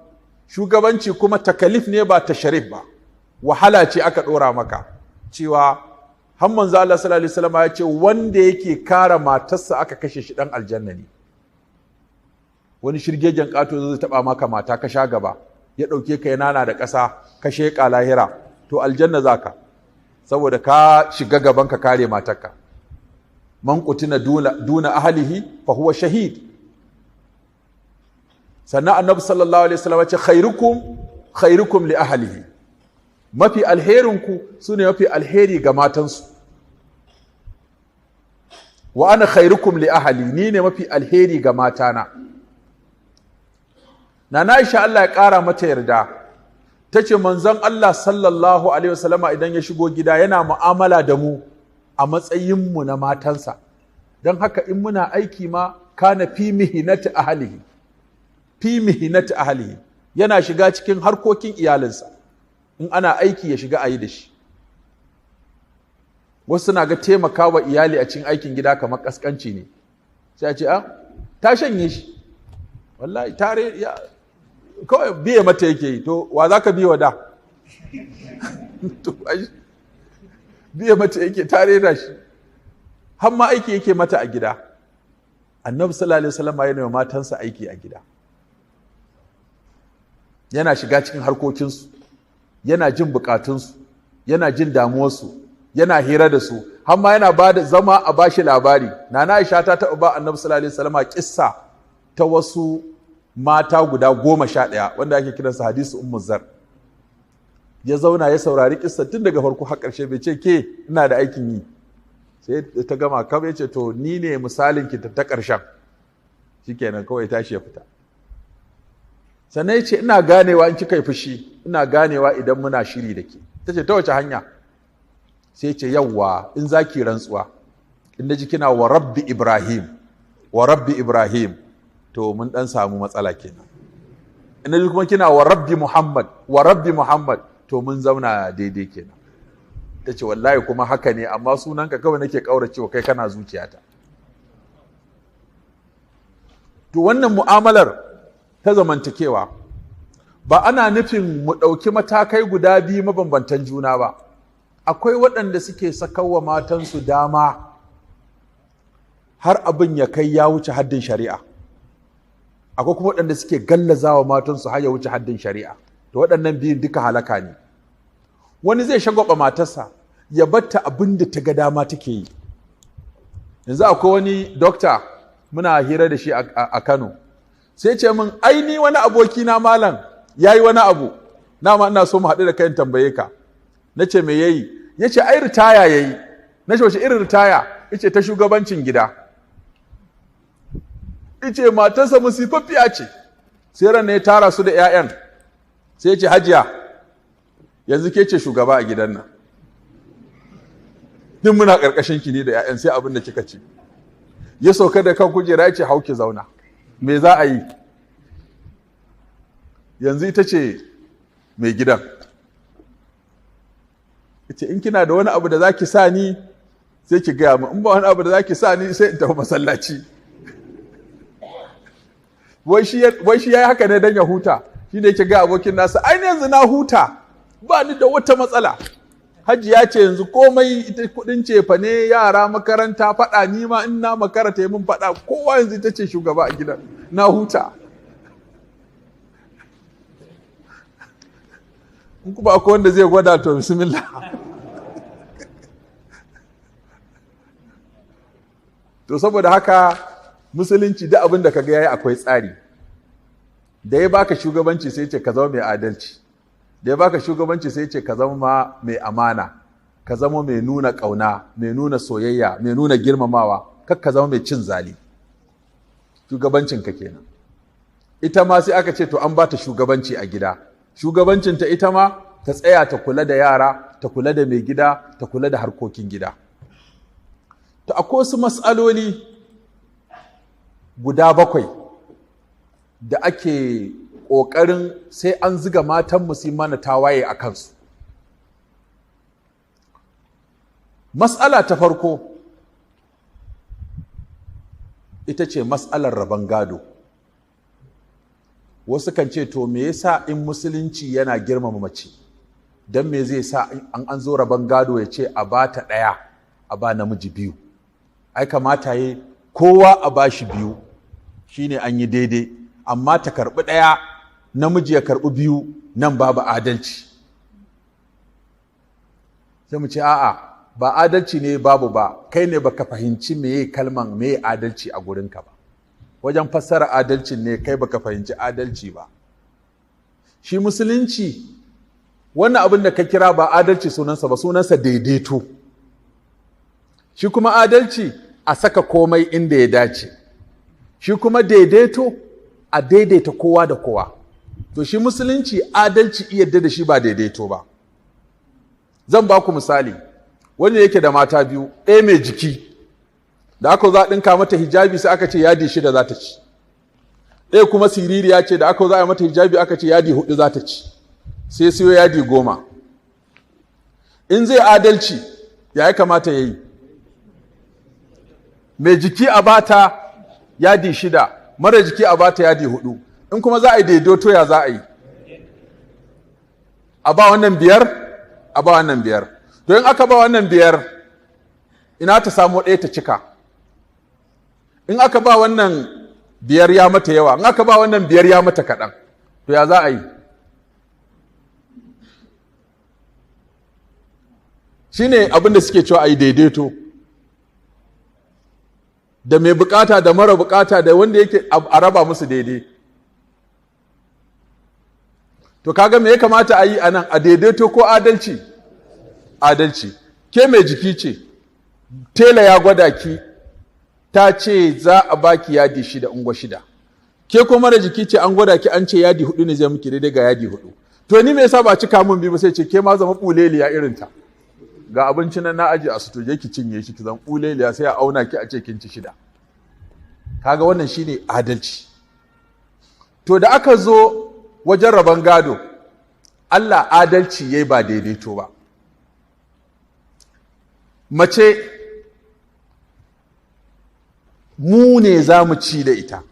shugabanci kuma takalif ne ba tasharif ba, wahala ce aka ɗora maka. Cewa har manzo Allah sallallahu alaihi wasallam ya ce wanda yake kare matarsa aka kashe shi dan aljanna ne. Wani shirgegen ƙato zai taɓa maka mata ka sha gaba, ya ɗauke ka nana da ƙasa ka sheƙa lahira, to aljanna zaka, saboda ka shiga gaban ka kare matarka. Man qutina duna ahlihi fa huwa shahid. Sannan Annabi sallallahu alaihi wasallam ya ce khairukum khairukum li ahlihi, mafi alherinku sune mafi alheri ga matansu. Wa ana khairukum li ahli, ni ne mafi alheri ga matana. Nana Aisha Allah ya ƙara mata yarda, ta ce manzon Allah sallallahu alaihi wasallama idan ya shigo gida yana mu'amala da mu a matsayinmu na matansa. Don haka in muna aiki ma kana fi mihinati ahlihi, fi mihinati ahlihi, yana shiga cikin harkokin iyalinsa. In ana aiki ya shiga a yi da shi. Wasu suna ga taimakawa iyali a cikin aikin gida kamar kaskanci ne, sai a ce a ta shanye shi, wallahi tare ya kawai biye mata yake yi. To wa za ka biye wa da? To biye mata yake, tare da shi, har ma aiki yake mata a gida. Annabi sallallahu alaihi wasallam yana matansa aiki a gida, yana shiga cikin harkokinsu, yana jin bukatunsu, yana jin damuwarsu, yana hira da su, har ma yana ba da zama a bashi labari. Nana Aisha ta taɓa ba Annabi sallallahu alaihi wasallam kissa ta wasu mata guda 11 wanda ake kiransa hadisu Ummu Zar. Ya zauna ya saurari kissa tun daga farko har ƙarshe, bai ce ke ina da aikin yi, sai ta gama kawai ya ce to ni ne misalin ki ta ƙarshen. Shikenan kawai tashi ya fita. Sannan ya ce ina ganewa in kika yi fushi, ina ganewa idan muna shiri da ke. Ta ce ta wace hanya? Sai ce yawwa, in za ki rantsuwa, in na ji kina wa rabbi Ibrahim, wa rabbi Ibrahim, to mun dan samu matsala kenan. In na ji kuma kina wa rabbi Muhammad, wa rabbi Muhammad, to mun zauna daidai kenan. Ta ce wallahi kuma haka ne, amma sunanka kawai nake kauracewa, kai kana zuciyata. To wannan mu'amalar ta zamantakewa ba ana nufin mu ɗauki matakai guda biyu mabambantan juna ba. Akwai waɗanda suke sakawa matansu dama har abin ya kai ya wuce haddin shari'a. Akwai kuma waɗanda suke gallazawa matansu har ya wuce haddin shari'a. To waɗannan biyun duka halaka ne. Wani zai shagwaba matarsa ya batta abin da ta ga dama take yi. Yanzu akwai wani dokta muna hira da shi a Kano, sai ce min ai ni wani aboki na malam yayi wani abu, na ma ina so mu haɗu da kai in tambaye ka. Na ce me yayi? Ya ce ai ritaya yayi. Na ce, wace irin ritaya? Ice ta shugabancin gida. Ice matarsa musifaffiya ce. Sai ran ne ya tara su da 'ya'yan, sai ya ce, hajiya, yanzu ke ce shugaba a gidan nan, duk muna ƙarƙashin ki ne da 'ya'yan, sai abin da kika ce. Ya sauka da kan kujera, ya ce, hau ki zauna, me za a yi yanzu? Ita ce mai gidan. Ita in kina da wani abu da za ki sa ni, sai ki gaya mu, in ba wani abu da za ki sa ni, sai in tafi masallaci. Wai shi ya yi haka ne don ya huta. Shi ne yake ga abokin nasa, ai yanzu na huta, ba ni da wata matsala. Hajiya ce yanzu komai ita, kudin cefa ne, yara makaranta, faɗa, ni ma in na makara ta yi min faɗa, kowa yanzu ita ce shugaba a gidan, na huta. In kuma akwai wanda zai gwada, to bismillah. To saboda haka musulunci duk abin da kaga yayi akwai tsari. Da ya baka shugabanci sai ce ka zama mai adalci, da ya baka shugabanci sai ce ka zama mai amana, ka zama mai nuna ƙauna, mai nuna soyayya, mai nuna girmamawa, kar ka zama mai cin zali. Shugabancinka kenan. Ita ma sai aka ce to an bata shugabanci a gida. Shugabancinta ita ma ta tsaya ta kula da yara, ta kula da mai gida, ta kula da harkokin gida. To akwai wasu mas'aloli guda 7 da ake ƙoƙarin sai an ziga matan su mana tawaye a kansu. Mas'ala ta farko ita ce mas'alar rabon gado. Wasu kan ce to me yasa in musulunci yana girmama mace, don me zai sa an zo rabon gado ya ce a ba ta 1, a ba namiji 2? Ai kamata yi kowa a ba shi 2, shine an yi daidai. Amma ta karɓi 1, namiji ya karɓi 2, nan babu adalci. Sai mu ce a'a, ba adalci ne babu ba, kai ne baka fahimci meye kalman meye adalci a gurinka ba. Wajen fassara adalcin ne kai baka fahimci adalci ba. Shi musulunci wannan abin da ka kira ba adalci sunansa ba, sunansa daidaito. Shi kuma adalci a saka komai inda ya dace, shi kuma daidaito a daidaita kowa da kowa. To shi musulunci adalci iya da shi ba daidaito ba. Zan ba ku misali. Wanda yake da mata 2, ɗaya mai jiki, da aka za a ɗinka mata hijabi sai aka ce yadi 6 za ta ci. Ɗaya kuma siririya ce, da aka za a mata hijabi aka ce yadi 4 za ta ci. Sai siyo yadi 10. In zai adalci ya kamata ya yi? Mai jiki a bata yadi 6, mara jiki a bata yadi 4. In kuma za a yi daidaito ya za a yi? A ba wannan 5, a ba wannan 5. To in aka ba wannan 5, ina ta samu 1 ta cika? In aka ba wannan 5 ya mata yawa, in aka ba wannan 5 ya mata kaɗan. To ya za a yi? Shi ne abin da suke cewa a yi daidaito. Da mai bukata da mara bukata da wanda yake a raba musu daidai. To kaga me ya kamata a yi a nan? A daidaito ko adalci? Adalci. Ke mai jiki ce, tela ya gwada ki, ta ce za a baki yadi 6, ungwa 6. Ke kuma mara jiki ce, an gwada ki an ce yadi 4 ne zai miki daidai, ga yadi 4. To ni me yasa ba cika mun bi ba? Sai ce ke ma zama buleliya irin ta. Ga abinci nan na aje a suto, je ki cinye shi ki zama buleliya, sai a auna ki a ce kin ci 6. Kaga wannan shine adalci. To da aka zo wajen rabon gado, Allah adalci yayi ba daidaito ba. Mace mu ne za mu ci da ita,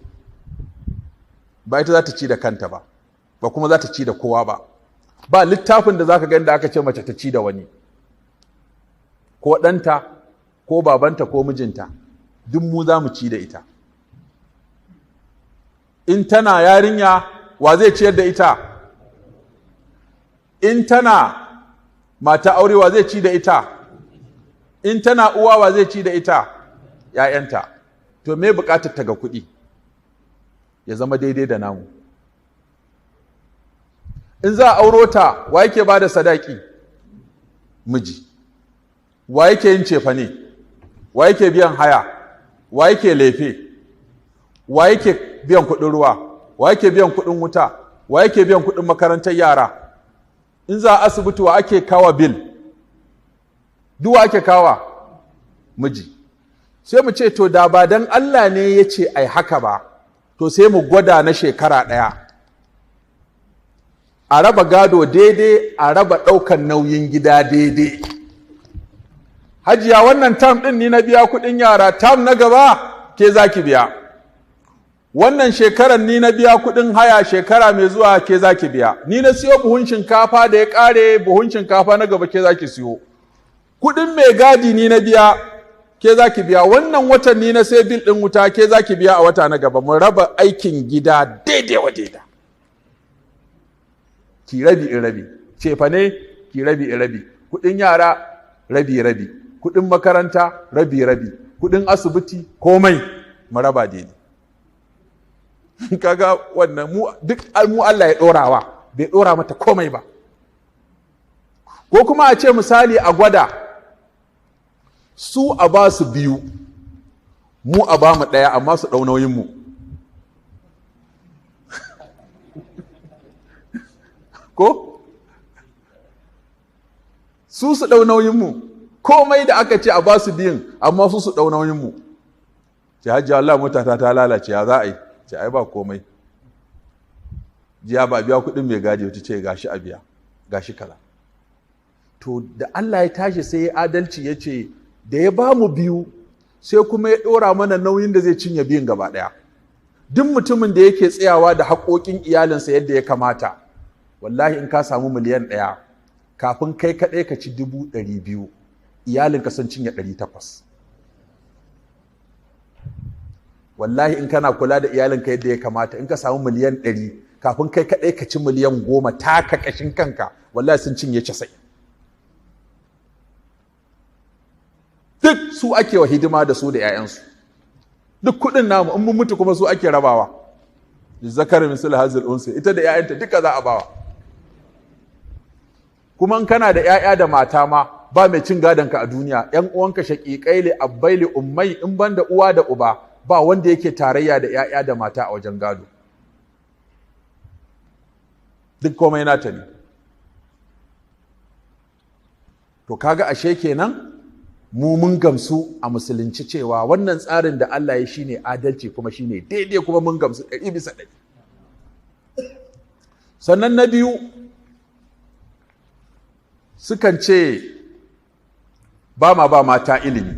ba ita za ta ci da kanta ba, ba kuma za ta ci da kowa ba. Ba littafin da za ka gani da aka ce mace ta ci da wani, ko ɗanta, ko babanta, ko mijinta, duk mu za mu ci da ita. In tana yarinya, wa zai ciyar da ita? In tana mata aure, wa zai ci da ita? In tana uwa, wa zai ci da ita? ‘Ya'yanta. To me bukatar ta ga kuɗi? Ya zama daidai da namu. In za a auro ta, wa yake ba da sadaki? Miji. Wa yake yin cefane? Wa yake biyan haya? Wa yake lefe? Wa yake biyan kuɗin ruwa? Wa yake biyan kuɗin wuta? Wa yake biyan kuɗin makarantar yara? In za a asibiti, wa ake kawa bill? Duk wa ake kawa? Miji. Sai mu ce, to, da ba dan Allah ne ya ce ai haka ba, to sai mu gwada na shekara ɗaya, a raba gado daidai, a raba ɗaukan nauyin gida daidai. Hajiya, wannan term ɗin ni na biya kuɗin yara, term na gaba ke za ki biya. Wannan shekarar ni na biya kuɗin haya, shekara mai zuwa ke za ki biya. Ni na siyo buhun shinkafa da ya ƙare, buhun shinkafa na gaba ke za ki siyo. Kuɗin mai gadi ni na biya, ke za ki biya. Wannan watan ni na sai bill ɗin wuta, ke za ki biya a wata na gaba. Mu raba aikin gida daidai wa daida, ki rabi in rabi, cefane ki rabi in rabi, kuɗin yara rabi rabi, kuɗin makaranta rabi rabi, kuɗin asibiti, komai mu raba daidai. Kaga wannan mu duk mu Allah ya ɗorawa, bai ɗora mata komai ba. Ko kuma a ce misali a gwada, su a ba su biyu, mu a ba mu ɗaya, amma su ɗau nauyin mu. Ko su su ɗau nauyin mu, komai da aka ce a ba su biyun, amma su su ɗau nauyin mu. Ce, "Hajji, Allah, motata ta lalace, ya za a yi?" Ce, "Ai ba komai, jiya ba biya kuɗin mai gadi." Wata ce, "Gashi a biya, gashi kaza." To, da Allah ya tashi sai ya adalci, ya ce da ya ba mu biyu, sai kuma ya ɗora mana nauyin da zai cinye biyun gaba ɗaya. Duk mutumin da yake tsayawa da haƙoƙin iyalinsa yadda ya kamata, wallahi in ka samu miliyan 1, kafin kai kaɗai ka ci 200,000, iyalinka sun cinye 800. Wallahi in kana kula da iyalinka yadda ya kamata, in ka samu miliyan 100, kafin kai kaɗai ka ci miliyan 10 taka ƙashin kanka, wallahi sun cinye 90. Duk su ake wa hidima, da su da 'ya'yansu, duk kuɗin namu. In mun mutu kuma su ake rabawa, zakar misal hazil unsi, ita da 'ya'yanta duka za a bawa. Kuma in kana da 'ya'ya da mata ma, ba mai cin gadon ka a duniya. 'Yan uwanka shaƙiƙai, li abbai, li ummai, in ban da uwa da uba, ba wanda yake tarayya da 'ya'ya da mata a wajen gado. Duk komai nata ne. To, kaga ashe kenan mu mun gamsu a musulunci cewa wannan tsarin da Allah ya shine adalci, kuma shine daidai, kuma mun gamsu 100%. Sannan na biyu, sukan ce ba ma ba mata ilimi.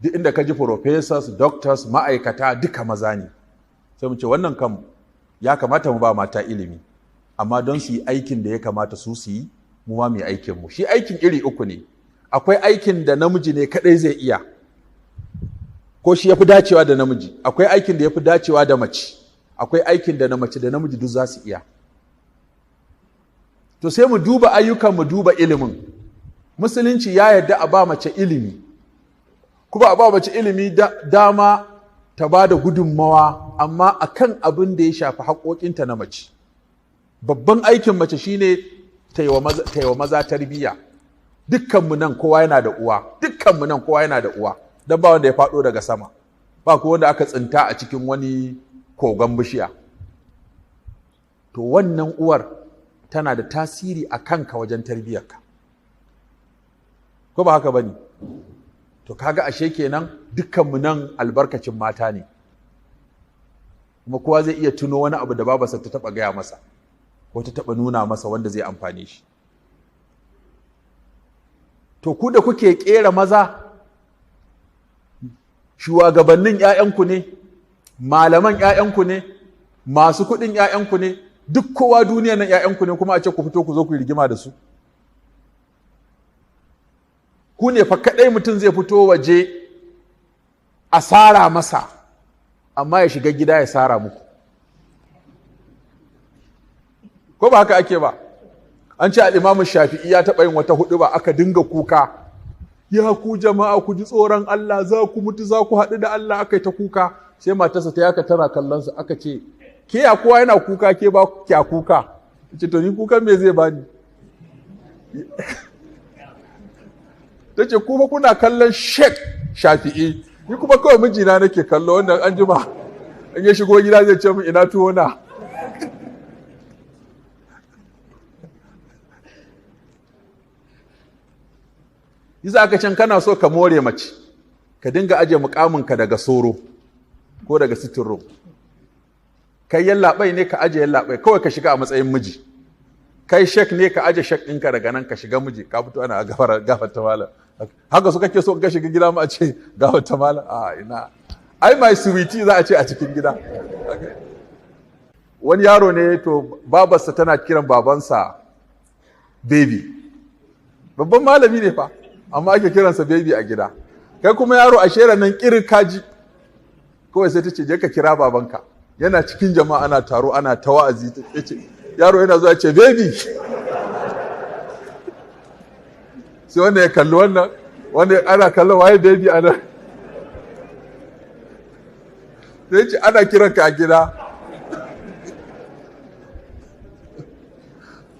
Duk inda ka ji professors, doctors, ma'aikata, duka maza ne. Sai mu ce wannan kam ya kamata mu ba mata ilimi, amma don su yi aikin da ya kamata su su yi, mu ma mu yi aikin mu. Shi aikin iri uku ne. Akwai aikin da namiji ne kadai zai iya, ko shi ya fi dacewa da namiji. Akwai aikin da ya fi dacewa da mace. Akwai aikin da na mace da namiji duk za su iya. To, sai mu duba ayyukan, mu duba ilimin. Musulunci ya yarda a ba mace ilimi, kuma a ba mace ilimi dama ta ba da gudunmawa, amma akan abin da ya shafi haƙoƙinta na mace. Babban aikin mace shine ta yi wa maza tarbiyya. Dukkanmu nan kowa yana da uwa, dukkanmu nan kowa yana da uwa, don ba wanda ya faɗo daga sama, ba ko wanda aka tsinta a cikin wani kogon bishiya. To, wannan uwar tana da tasiri a kanka wajen tarbiyyarka, ko ba haka ba ne? To, kaga ashe kenan dukkanmu nan albarkacin mata ne. Kuma kowa zai iya tuno wani abu da babarsa ta taɓa gaya masa ko ta taɓa nuna masa wanda zai amfane shi. To, ku da kuke ƙera maza, shugabannin 'ya'yanku ne, malaman 'ya'yanku ne, masu kuɗin 'ya'yanku ne, duk kowa duniya nan 'ya'yanku ne, kuma a ce ku fito ku zo ku yi rigima da su. Ku ne fa kaɗai mutum zai fito waje a sara masa, amma ya shiga gida ya sara muku. Ko ba haka ake ba? An ce al'imamu Shafi'i ya taɓa yin wata huɗu ba, aka dinga kuka. "Ya ku jama'a, ku ji tsoron Allah, za ku mutu, za ku haɗu da Allah." Aka yi ta kuka. Sai matarsa ta yaka tana kallon su, aka ce, "Ke, ya kowa yana kuka, ke ba kya kuka?" Ce, "To, ni kukan me zai bani?" Ta ce, "Kuma kuna kallon Sheikh Shafi'i, ni kuma kawai mijina nake kallo, wannan an jima in ya shigo gida zai ce min ina tuwo na." Yasa aka can kana so ka more mace, ka dinga aje mukaminka daga soro ko daga sitting room. Kai yallaɓai ne, ka aje yallaɓai, kawai ka shiga a matsayin miji. Kai shek ne, ka aje shek ɗinka daga nan, ka shiga miji, ka fito ana gafarta malam. Haka su kake so ka shiga gida ma a ce gafarta malam? A ina, ai my sweetie za a ce a cikin gida. Wani yaro ne, to babarsa tana kiran babansa baby. Babban malami ne fa, amma ake kiransa baby a gida. Kai kuma yaro a shera nan kirin kaji kawai, sai ta ce, "Je ka kira babanka." Yana cikin jama'a, ana taro, ana ta wa'azi, ta ce, yaro yana zuwa ce, "Baby." Sai wanda ya kalli wannan, wanda ana kallon waye baby a nan. Sai ce, "Ana kiran ka a gida."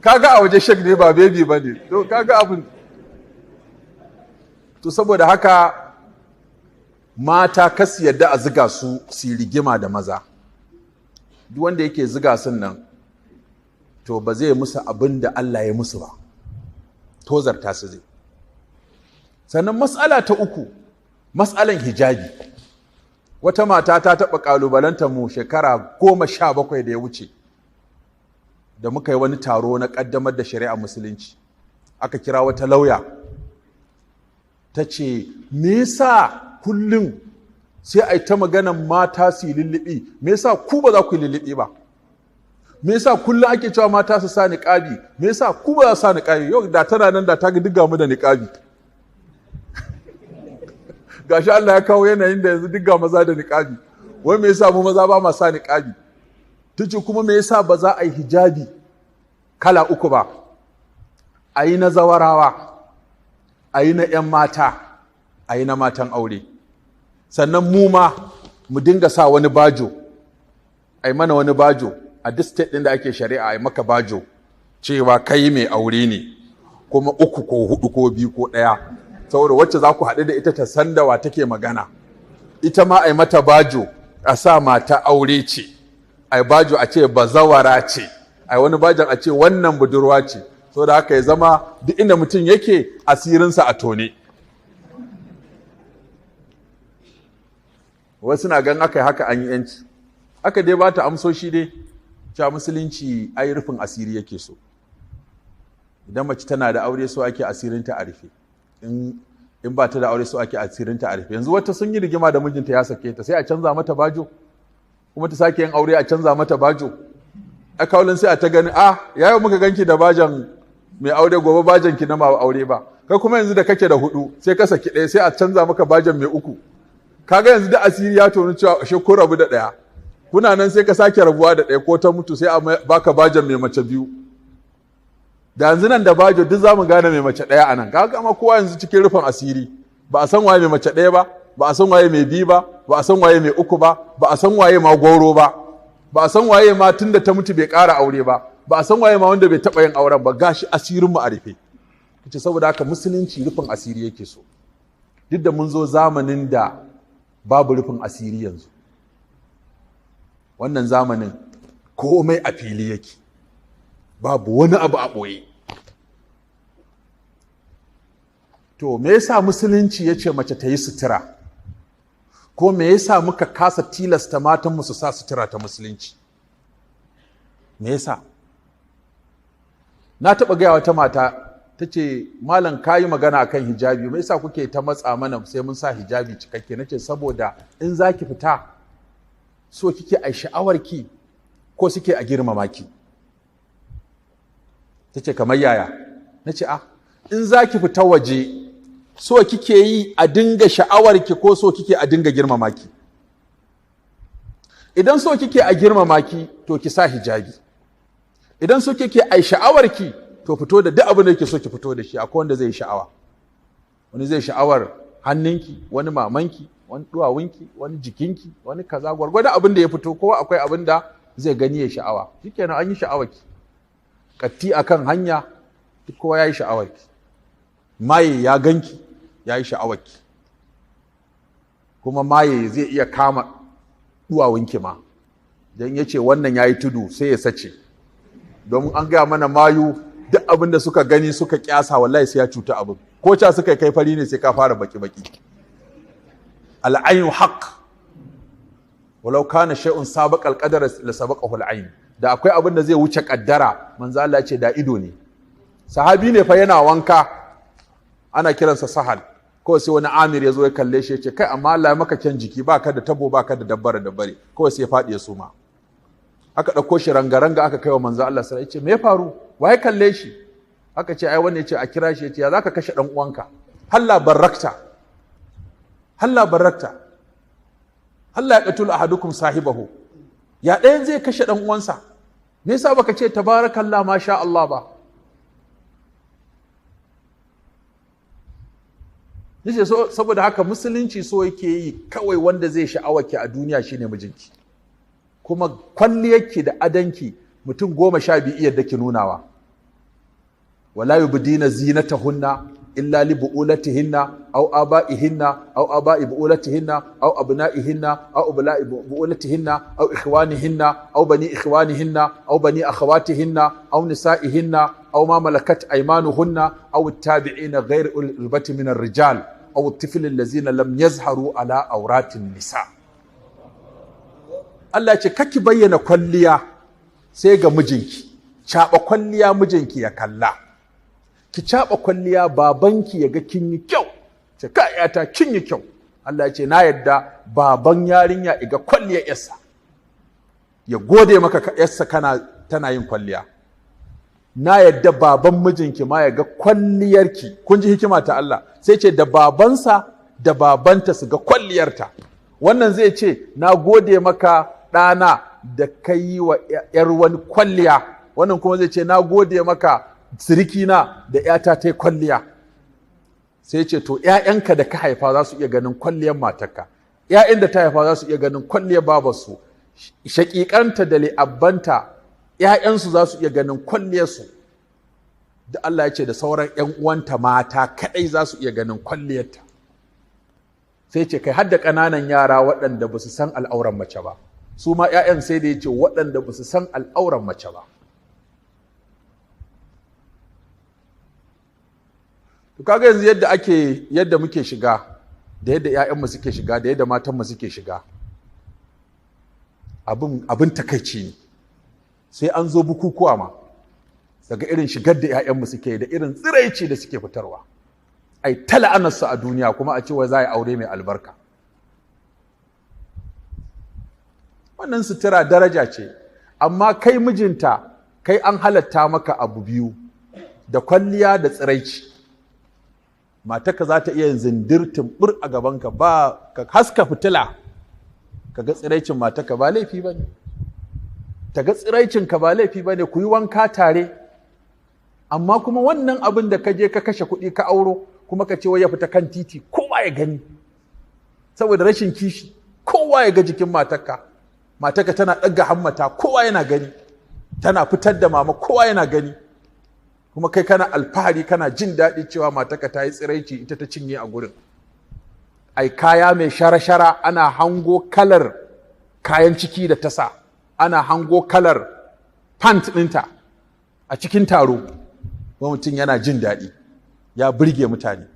Kaga a waje shek ne, ba baby ba ne. To kaga abin. To saboda haka mata kasu yadda a ziga su su rigima da maza. Duk wanda yake ziga sun nan, to ba zai musu abin da Allah ya musu ba, tozarta su zai. Sannan matsala ta uku, matsalan hijabi. Wata mata ta taɓa ƙalubalanta mu shekara 17 da ya wuce, da muka yi wani taro na ƙaddamar da shari'ar musulunci. Aka kira wata lauya, ta ce, "Me yasa kullum sai a yi ta maganan mata su yi lullubi? Me yasa ku ba za ku yi lullubi ba? Me yasa kullum ake cewa mata su sa niqabi? Me yasa ku ba za su sa niqabi?" Yau da tana nan, da ta ga diga mu da niqabi. Gashi Allah ya kawo yanayin da yanzu diga maza da niqabi. Wai me yasa mu maza ba ma sa niqabi? Tace, kuma me yasa ba za a yi hijabi kala uku ba? A yi na zawarawa, a yi na 'yan mata, a yi na matan aure. Sannan mu ma mu dinga sa wani bajo, a yi mana wani bajo a duk state ɗin da ake shari'a, a yi maka bajo cewa kai mai aure ne, kuma 3 ko 4 ko 2 ko 1, saboda wacce za ku haɗu da ita ta san da wa take magana. Ita ma a yi mata bajo a sa mata aure ce, a yi bajo a ce bazawara ce, a yi wani bajon a ce wannan budurwa ce. Saboda haka ya zama duk inda mutum yake asirinsa a tone. Wasu na gan aka yi haka an yi yanci. Aka dai ba ta amsoshi dai cewa musulunci ai rufin asiri yake so. Idan mace tana da aure, so ake asirinta a rufe. In ba ta da aure, so ake asirinta a rufe. Yanzu wata sun yi rigima da mijinta, ya sake ta, sai a canza mata bajo, kuma ta sake yin aure, a canza mata bajo. A kawulin sai a ta gani, a yayin muka ganki da bajan mai aure, gobe bajan ki na ma aure ba. Kai kuma yanzu da kake da 4, sai ka saki 1, sai a canza maka bajan mai 3. Kaga yanzu da asiri ya tonu cewa ashe ko rabu da 1. Kuna nan sai ka sake rabuwa da 1, ko ta mutu, sai a baka bajan mai mace 2. Da yanzu nan da bajo duk zamu gane mai mace 1 a nan. Kaga amma kowa yanzu cikin rufin asiri, ba a san waye mai mace 1 ba, ba a san waye mai 2 ba, ba a san waye mai 3 ba, ba a san waye ma goro ba, ba a san waye ma tunda ta mutu bai ƙara aure ba, ba a san waye ma wanda bai taɓa yin auren ba. Gashi asirin mu a rufe. Kace saboda haka musulunci rufin asiri yake so. Duk da mun zo zamanin da babu rufin asiri yanzu. Wannan zamanin komai a fili yake, babu wani abu a ɓoye. To me yasa musulunci ya ce mace ta yi sutura? Ko me yasa muka kasa tilasta matanmu su sa sutura ta musulunci? Me yasa? Na taɓa gaya wata mata, ta ce, "Malam, ka yi magana akan hijabi, me yasa kuke ta matsa mana sai mun sa hijabi cikakke?" Nace, "Saboda in za ki fita, so kike a sha'awarki ko suke a girmama ki?" Ta ce, "Kamar yaya?" Nace, "A in za ki fita waje, so kike yi a dinga sha'awarki ko so kike a dinga girmama ki? Idan so kike a girmama ki, to ki sa hijabi. Idan so kike a sha'awarki, to fito da duk abin da yake so ki fito da shi. Akwai wanda zai yi sha'awa. Wani zai sha'awar hannunki, wani mamanki, wani duwawunki, wani jikinki, wani kaza, gwargwadon abin da ya fito. Kowa akwai abin da zai gani ya sha'awa. Shikenan, an yi sha'awarki. Katti akan hanya, duk kowa ya yi sha'awarki. Maye ya ganki, Ya yi sha'awarki. Kuma maye zai iya kama duwawunki ma, don ya ce wannan ya yi tudu sai ya sace. Domin an gaya mana mayu duk abin da suka gani suka kyasa, wallahi sai ya cuta abin. Ko ca suka kai fari ne, sai ka fara baki-baki. Al'ainu haqq, walau kana shay'un sabaqa al-qadara la sabaqahu al-ain. Da akwai abin da zai wuce kaddara, manzo Allah ya ce da ido ne. Sahabi ne fa yana wanka, ana kiransa Sahal. Kawai sai wani amir ya zo ya kalle shi, ya ce, "Kai, amma Allah ya maka kyan jiki, baka da tabo, baka da dabbare dabbare." Kawai sai ya faɗi ya suma. Aka ɗauko shi rangaranga aka kai wa manzo Allah sallallahu alaihi wasallam. Ya ce, "Me ya faru? Waye kalle shi?" Aka ce, "Ai wannan." Ya ce a kira shi. Ya ce, "Ya zaka kashe dan uwanka? Halla barakta, halla barakta, halla ya qatul ahadukum sahibahu." Ya ɗayan zai kashe dan uwansa? Me yasa baka ce tabarakallah ma sha Allah ba? Nace so, saboda haka musulunci so yake yi kawai wanda zai sha'awarki a duniya shine mijinki. Kuma kwalliyarki da adanki mutum 12 iya da ki nunawa. Wala yubdina zinatahunna illa li bu'ulatihinna aw aba'ihinna aw aba'i bu'ulatihinna aw abna'ihinna aw abla'i bu'ulatihinna aw ikhwanihinna aw bani ikhwanihinna aw bani akhawatihinna aw nisa'ihinna aw ma malakat aymanuhunna aw at-tabi'ina ghayr ulil irbati min ar-rijal aw at-tifl allazina lam yazharu ala awratin nisa. Allah ce kaki bayyana kwalliya sai ga mijinki. Caɓa kwalliya mijinki ya kalla. Ki caɓa kwalliya babanki ya ga kin yi kyau, ce ka yata kin yi kyau. Allah ya ce na yadda baban yarinya iga kwalliya yarsa, ya gode maka yarsa kana tana yin kwalliya. Na yadda baban mijinki ma ya ga kwalliyarki. Kun ji hikima ta Allah, sai ce da babansa da babanta su ga kwalliyarta. Wannan zai ce na gode maka ɗana da ka yi wa ‘yar wani kwalliya. Wannan kuma zai ce na gode maka sirikina da ‘yata ta yi kwalliya. Sai ce to ‘ya'yanka da ka haifa za su iya ganin kwalliyar matarka, ‘ya'yan da ta haifa za su iya ganin kwalliyar babarsu, shaƙiƙanta da li'abbanta ‘ya'yansu za su iya ganin kwalliyarsu. Da Allah ya ce da sauran ‘yan uwanta mata kaɗai za su iya ganin kwalliyarta. Sai ce kai har da ƙananan yara waɗanda ba su san al'auran mace ba, su ma ‘ya'yan sai da ya ce waɗanda ba su san al'auran mace ba. To kaga yanzu yadda ake, yadda muke shiga, da yadda ‘ya'yanmu suke shiga, da yadda matanmu suke shiga, abin takaici ne. Sai an zo bukukuwa ma daga irin shigar da ‘ya'yanmu suke da irin tsiraici da suke fitarwa, ai ta la'anarsu a duniya, kuma a cewa za a yi aure mai albarka. Wannan sutura daraja ce, amma kai mijinta, kai an halatta maka abu biyu, da kwalliya da tsiraici. Matarka za ta iya yin zindir tumbur a gabanka, ba ka haska fitila ka ga tsiraicin matarka ba laifi ba ne, ta ga tsiraicinka ba laifi ba ne, ku yi wanka tare. Amma kuma wannan abin da ka je ka kashe kuɗi ka auro, kuma ka ce wai ya fita kan titi kowa ya gani, saboda rashin kishi, kowa ya ga jikin matarka. Matarka tana ɗaga hammata kowa yana gani, tana fitar da mama kowa yana gani, kuma kai kana alfahari kana jin daɗi cewa matarka ta yi tsiraici ita ta cinye a gurin. Ai kaya mai shara-shara, ana hango kalar kayan ciki da tasa, ana hango kalar pant ɗinta a cikin taro, kuma mutum yana jin daɗi ya burge mutane.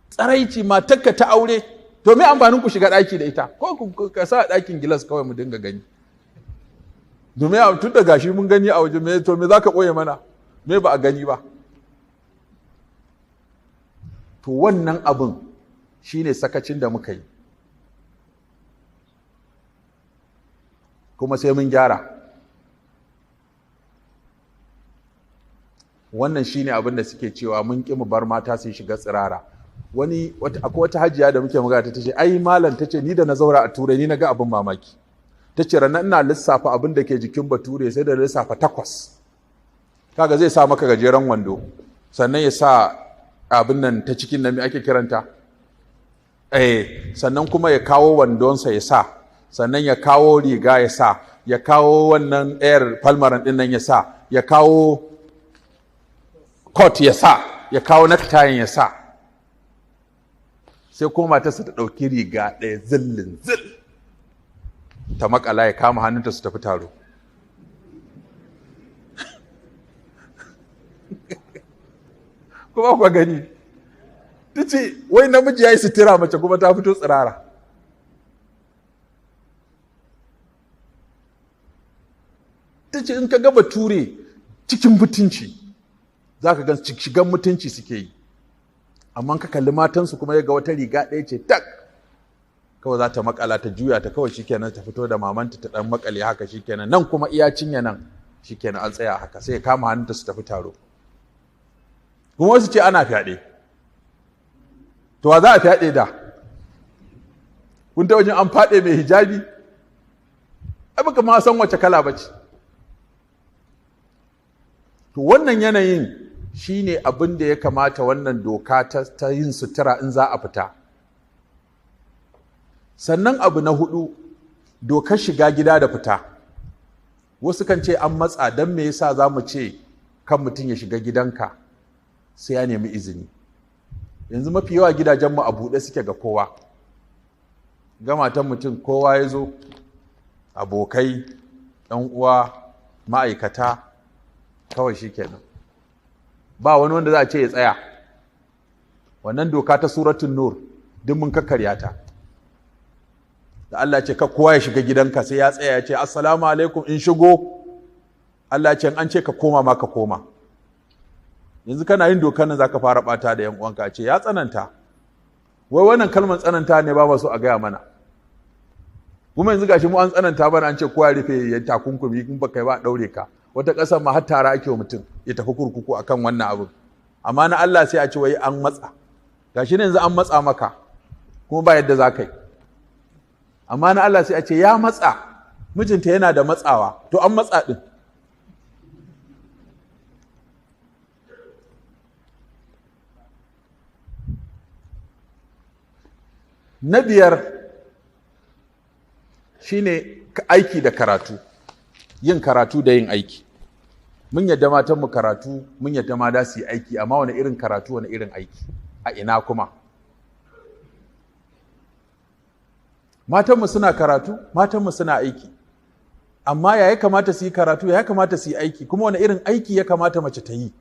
Tsaraici matarka ta aure, to me amfanin ku shiga ɗaki da ita? Ko ku ka sa ɗakin gilas kawai mu dinga gani, domin tun da gashi mun gani a waje, me to me za ka ɓoye mana? Me ba a gani ba? To wannan abin shine sakacin da muka yi, kuma sai mun gyara. Wannan shine abin da suke cewa mun ƙi mu bar mata su shiga tsirara. Wani akwai wata hajiya da muke magana, ta ce ai malam, ta ce ni da na zaura a Turai ni na ga abin mamaki. Ta ce ranar ina lissafa abin da ke jikin bature sai da lissafa 8. Kaga zai sa maka gajeren wando, sannan ya sa abin nan ta cikin nan me ake kiranta, sannan kuma ya kawo wandonsa ya sa, sannan ya kawo riga ya sa, ya kawo wannan air palmaran din nan ya sa, ya kawo coat ya sa, ya kawo necktie ya sa. Sai kuma matarsa ta ɗauki riga ɗaya zillin zil ta makala, ya kama hannunta su tafi taro. Kuma kwa gani, ta ce wai namiji ya yi sutura, mace kuma ta fito tsirara. Ta ce in ka ga Bature cikin mutunci, za ka gan shigan mutunci suke yi, amma ka kalli matansu kuma ya ga wata riga ɗaya ce tak kawai za ta makala, ta juya ta kawai, shikenan, ta fito da mamanta ta dan makale haka, shikenan, nan kuma iya cinye nan, shikenan, an tsaya haka, sai ya kama hannunta su tafi taro. Kuma wasu ce ana fyaɗe. To wa za a fyaɗe da? Kun ta wajen an faɗe mai hijabi? Ai baka ma san wace kala ba ce. To wannan yanayin shine abin da ya kamata wannan doka ta yin sutura in za a fita. Sannan abu na hudu, dokar shiga gida da fita. Wasu kan ce an matsa, don me yasa za mu ce kan mutum ya shiga gidanka sai ya nemi izini? Yanzu mafi yawa gidajenmu a buɗe suke ga kowa. Ga matan mutum, kowa ya zo, abokai, ɗan uwa, ma'aikata, kawai shi kenan, ba wani wanda za a ce ya tsaya. Wannan doka ta Suratun Nur duk mun kakkarya ta, da Allah ce ka kowa ya shiga gidanka sai ya tsaya ya ce, "Assalamu alaikum, in shigo?" Allah ce an ce ka koma ma ka koma. Yanzu kana yin dokar nan, zaka fara bata da yan uwanka, ce ya tsananta. Wai wannan kalmar tsananta ne ba masu a gaya mana. Kuma yanzu gashi mu an tsananta bana, an ce kowa ya rufe ya takunkumi, in baka yi ba a daure ka. Wata ƙasar ma har tara ake wa mutum, ya tafi kurkuku akan wannan abin. Amma na Allah sai a ce wai an matsa. Gashi ne yanzu an matsa maka kuma ba yadda za ka yi. Amma na Allah sai a ce ya matsa, mijinta yana da matsawa. To an matsa din. Na biyar shine aiki da karatu, yin karatu da yin aiki. Mun yadda matanmu karatu, mun yadda ma da su yi aiki, amma wani irin karatu, wani irin aiki, a ina? Kuma matanmu suna karatu, matanmu suna aiki, amma ya kamata su yi karatu, ya kamata su yi aiki, kuma wani irin aiki ya kamata mace ta yi?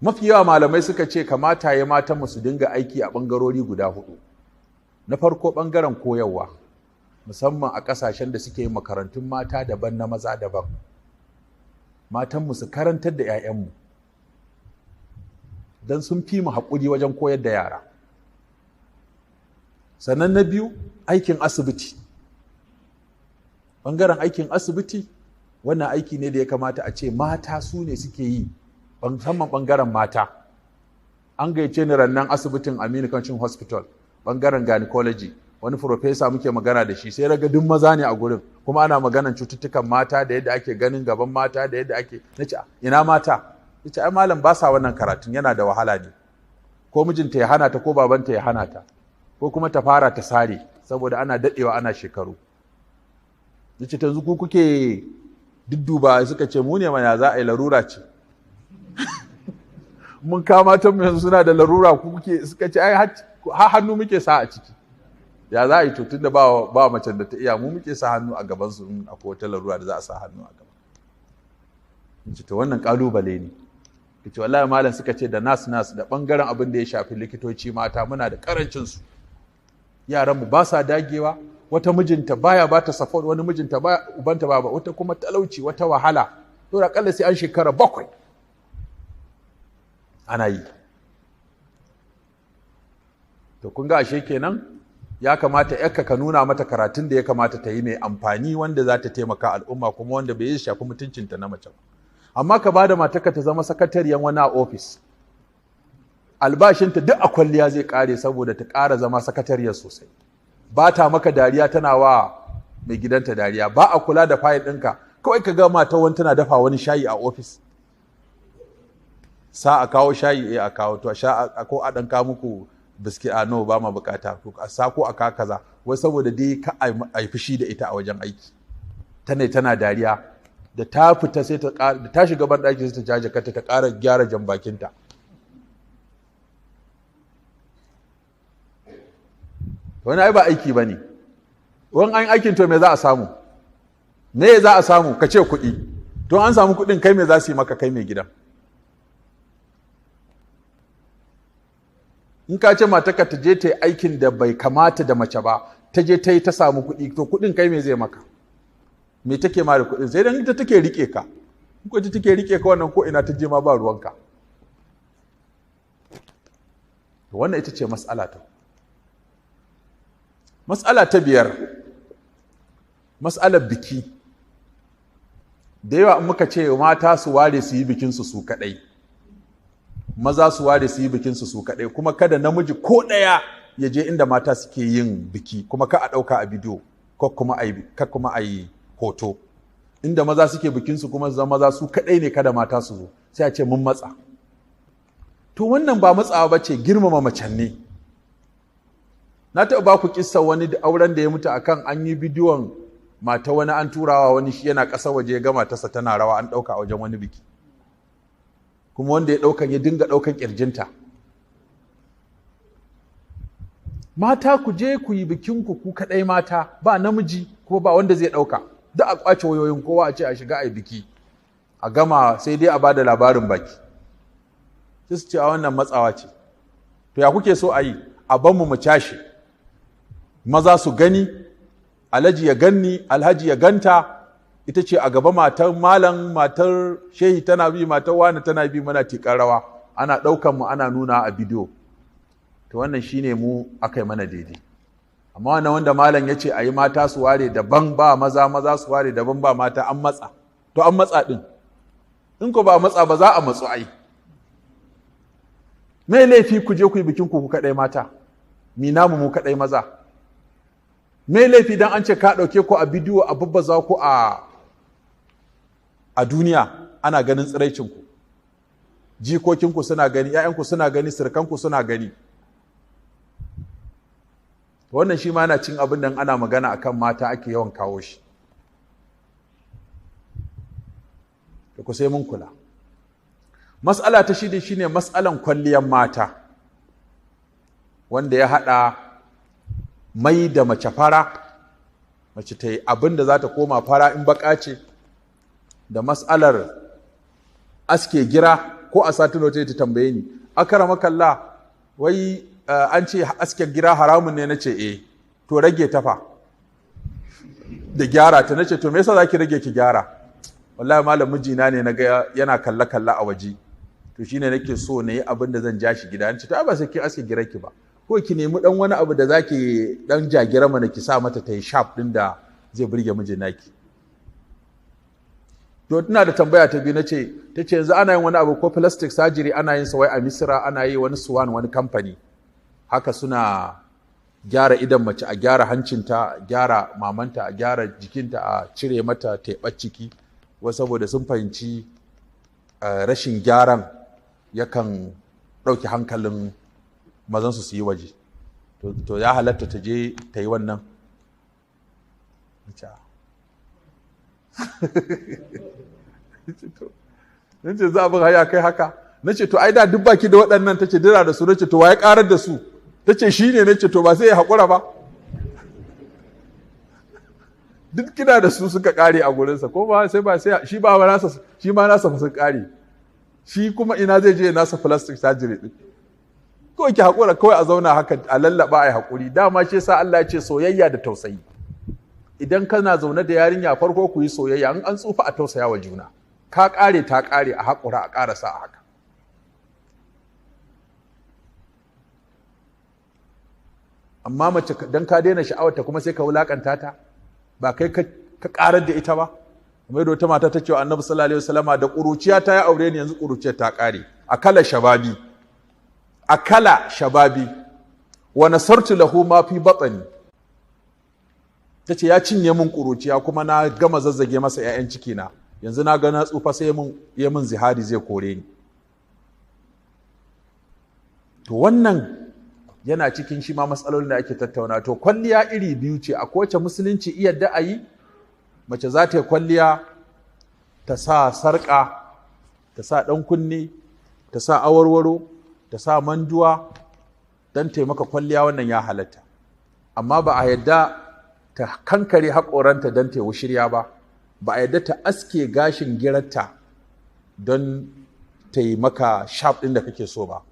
Mafi yawa malamai suka ce kamata ya matanmu su dinga aiki a ɓangarori guda hudu. Na farko, ɓangaren koyarwa, musamman a ƙasashen da suke makarantun mata daban na maza daban. Matanmu su karantar da 'ya'yanmu, don sun fi mu haƙuri wajen koyar da yara. Sannan na biyu, aikin asibiti, ɓangaren aikin asibiti. Wannan aiki ne da ya kamata a ce mata su ne suke yi, musamman ɓangaren mata. An gayyace ni rannan asibitin Aminu Kano Hospital, ɓangaren gynecology. Wani professor muke magana da shi, sai raga duk maza ne a gurin, kuma ana maganan cututtukan mata da yadda ake ganin gaban mata da yadda ake. Nace, "Ina mata?" Yace, "Ai malam, ba sa wannan karatun, yana da wahala ne, ko mijinta ya hana ta, ko babanta ya hana ta, ko kuma ta fara ta sare, saboda ana dadewa, ana shekaru." Yace, "Yanzu ku kuke dudduba?" Suka ce, "Mu ne mana, za a yi, larura ce mun kama ta mu, yanzu suna da larura, ku kuke." Suka ce, "Ai har hannu muke sa a ciki, ya za a yi? To tunda ba macen da ta iya, mu muke sa hannu a gaban su, in akwai wata larura da za a sa hannu a gaba." Ce to wannan kalubale ne. Ce wallahi malam, suka ce da nas nas da bangaren abin da ya shafi likitoci mata, muna da karancin su. Yaran mu ba sa dagewa, wata mijinta baya ba ta support, wani mijinta baya, ubanta ba, wata kuma talauci, wata wahala. To da akalla sai an shekara 7 ana yi. To kun ga ashe kenan ya kamata yakka ka nuna mata karatun da ya kamata ta yi mai amfani, wanda za ta taimaka al'umma, kuma wanda bai shafi mutuncinta na mace ba. Amma ka bada matarka ta zama sakatariyan wani a ofis, albashinta duk a kwalliya zai kare, saboda ta ƙara zama sakatariyar sosai. Ba ta maka dariya, tana wa mai gidanta dariya. Ba a kula da fayil ɗinka. Kawai ka ga mata wani tana dafa wani shayi a ofis, sa a kawo shayi, a kawo, to a sha, ko a ɗan kawo muku biskit? A no, ba ma bukata. A sa ko a ka kaza, wai saboda dai ka a yi fushi da ita a wajen aiki. Tana dariya. Da ta fita sai ta da ta shiga ban ɗaki sai ta jaje kanta ta ƙara gyara jan bakinta. Wani ai ba aiki ba ne. Wani an aikin to me za a samu? Me za a samu? Ka ce kuɗi. To an samu kuɗin kai me za su yi maka kai mai gidan? In ka ce matarka ta je ta yi aikin da bai kamata da mace ba, ta je ta yi ta samu kuɗi, to kuɗin kai me zai maka? Me take ma da kuɗin? Sai dan ita take rike ka. In ko ita take rike ka wannan ko ina ta je ma ba ruwanka. To wannan ita ce mas'ala ta. Mas'ala ta 5, mas'alar biki. Da yawa in muka ce mata su ware su yi bikinsu su kaɗai, maza su ware su yi bikinsu su kaɗai, kuma kada namiji ko ɗaya ya je inda mata suke yin biki, kuma ka a ɗauka a bidiyo ko kuma a yi hoto. Inda maza suke bikinsu kuma su zama maza su kaɗai ne, kada mata su zo, sai a ce mun matsa. To wannan ba matsawa ba ce, girmama macen ne. Na taɓa ba ku kissa wani auren da ya mutu akan an yi bidiyon mata wani an turawa wani, shi yana ƙasa waje ya ga matarsa tana rawa, an ɗauka a wajen wani biki. Kuma wanda ya ɗaukan ya dinga ɗaukan ƙirjinta. Mata ku je ku yi bikinku ku kaɗai mata, ba namiji kuma ba wanda zai ɗauka. Duk a ƙwace wayoyin kowa a ce a shiga a yi biki. A gama sai dai a ba da labarin baki. Sai su ce a wannan matsawa ce. To ya kuke so a yi? A ban mu mu cashe. Maza su gani, alhaji ya ganni, alhaji ya ganta, ita ce a gaba matar malam, matar shehi tana bi, matar wani tana bi, muna tiƙar rawa, ana ɗaukan mu ana nuna a bidiyo. To wannan shine mu aka yi mana daidai. Amma wannan wanda malam ya ce a yi mata su ware daban ba maza, maza su ware daban ba mata, an matsa. To an matsa ɗin. In ko ba matsa ba za a matsu ai. Me laifi ku je ku yi bikin ku ku kaɗai mata, mi namu mu kaɗai maza. Me laifi dan an ce ka ɗauke ku a bidiyo a babbaza ku a duniya ana ganin tsiraicinku, jikokinku suna gani, ‘ya'yanku suna gani, sirkanku suna gani. Wannan shi ma yana cin abin da ana magana akan mata ake yawan kawo shi. Da ku sai mun kula. Mas'ala ta 6 shine mas'alan kwalliyan mata, wanda ya haɗa mai da mace fara, mace ta yi abin da za ta koma fara in baƙa ce, da mas'alar aske gira. Ko a satin wata ta tambaye ni, akaramakalla, wai an ce aske gira haramun ne? Nace eh. To rage tafa da gyara ta. Nace to me yasa zaki rage ki gyara? Wallahi malam mijina ne naga yana kalla kalla a waje, to shine nake so na yi abin da zan ja shi gida. Nace to ai ba sai ki aske gira ki ba, ko ki nemi dan wani abu da zaki dan jagira mana ki sa mata ta yi sharp din da zai burge mijin naki. To ina da tambaya ta biyu, nace tace yanzu ana yin wani abu ko plastic surgery ana yin sa wai a Misira, ana yi wani Swan wani kamfani haka, suna gyara idan mace, a gyara hancinta, a gyara mamanta, a gyara jikinta, a cire mata teɓar ciki, wai saboda sun fahimci rashin gyaran yakan ɗauki hankalin mazansu su yi waje. To ya halatta ta je ta yi wannan? Nace za abin haya kai haka. Nace to ai da duk baki da waɗannan. Tace dira da su. Nace to waye karar da su? Tace shi ne. Nace to ba sai ya haƙura ba, duk kina da su suka kare a gurinsa, ko ba sai ba sai shi ba nasa, shi ma nasa fa sun kare, shi kuma ina zai je nasa plastic surgery din? Ko ki haƙura kawai a zauna haka a lallaba a yi haƙuri. Dama shi yasa Allah ya ce soyayya da tausayi. Idan kana zaune da yarinya farko ku yi soyayya, in an tsufa a tausaya wa juna. Ka ƙare ta ƙare, a haƙura a ƙarasa a haka. Amma mace dan ka daina sha'awarta kuma sai ka wulakanta ta, ba kai ka ƙarar da ita ba. Kamar yadda wata mata ta ce wa Annabi sallallahu alaihi wasallama, da ƙuruciya ta ya aure ni, yanzu ƙuruciyar ta ƙare. Akala shababi, akala shababi wa nasartu lahu ma fi batni. Tace ya cinye min ƙuruciya kuma na gama zazzage masa 'ya'yan ciki na, yanzu na ga na tsufa sai ya min zihari zai kore ni. To wannan yana cikin shi ma matsalolin da ake tattauna. To kwalliya iri biyu ce a kowace musulunci iya da a yi. Mace za ta yi kwalliya Ta sa sarƙa, ta sa ɗan kunne, ta sa awarwaro, ta sa manduwa don taimaka kwalliya, wannan ya halatta. Amma ba a yadda ta kankare haƙoranta don ta yi shirya ba, ba a yadda ta aske gashin girarta don ta yi maka shaf ɗin da kake so ba,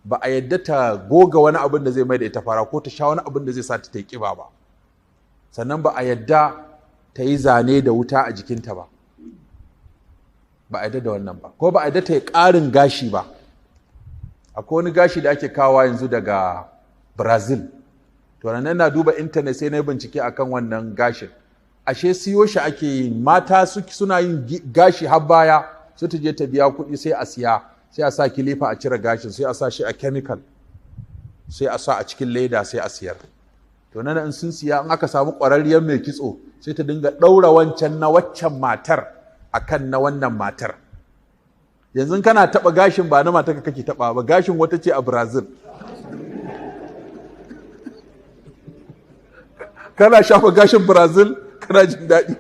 ba a yadda ta goga wani abin da zai mai da ita fara ko ta sha wani abin da zai sa ta yi ƙiba ba. Sannan ba a yadda ta yi zane da wuta a jikinta ba, ba a yadda da wannan ba. Ko ba a yadda ta yi ƙarin gashi ba. Akwai wani gashi da ake kawo yanzu daga Brazil. To nan na duba intanet sai na yi bincike akan wannan gashin. Ashe siyo shi ake yi. Mata suna yin gashi har baya, sai ta je ta biya kuɗi, sai a siya, sai a sa kilifa a cire gashin, sai a sa shi a chemical, sai a sa a cikin leda, sai a siyar. To nan in sun siya, in aka samu ƙwararriyar mai kitso, sai ta dinga ɗaura wancan na waccan matar akan na wannan matar. Yanzu kana taɓa gashin, ba na matarka kake taɓa ba, gashin wata ce a Brazil. Kana shafa gashin Brazil kana jin daɗi,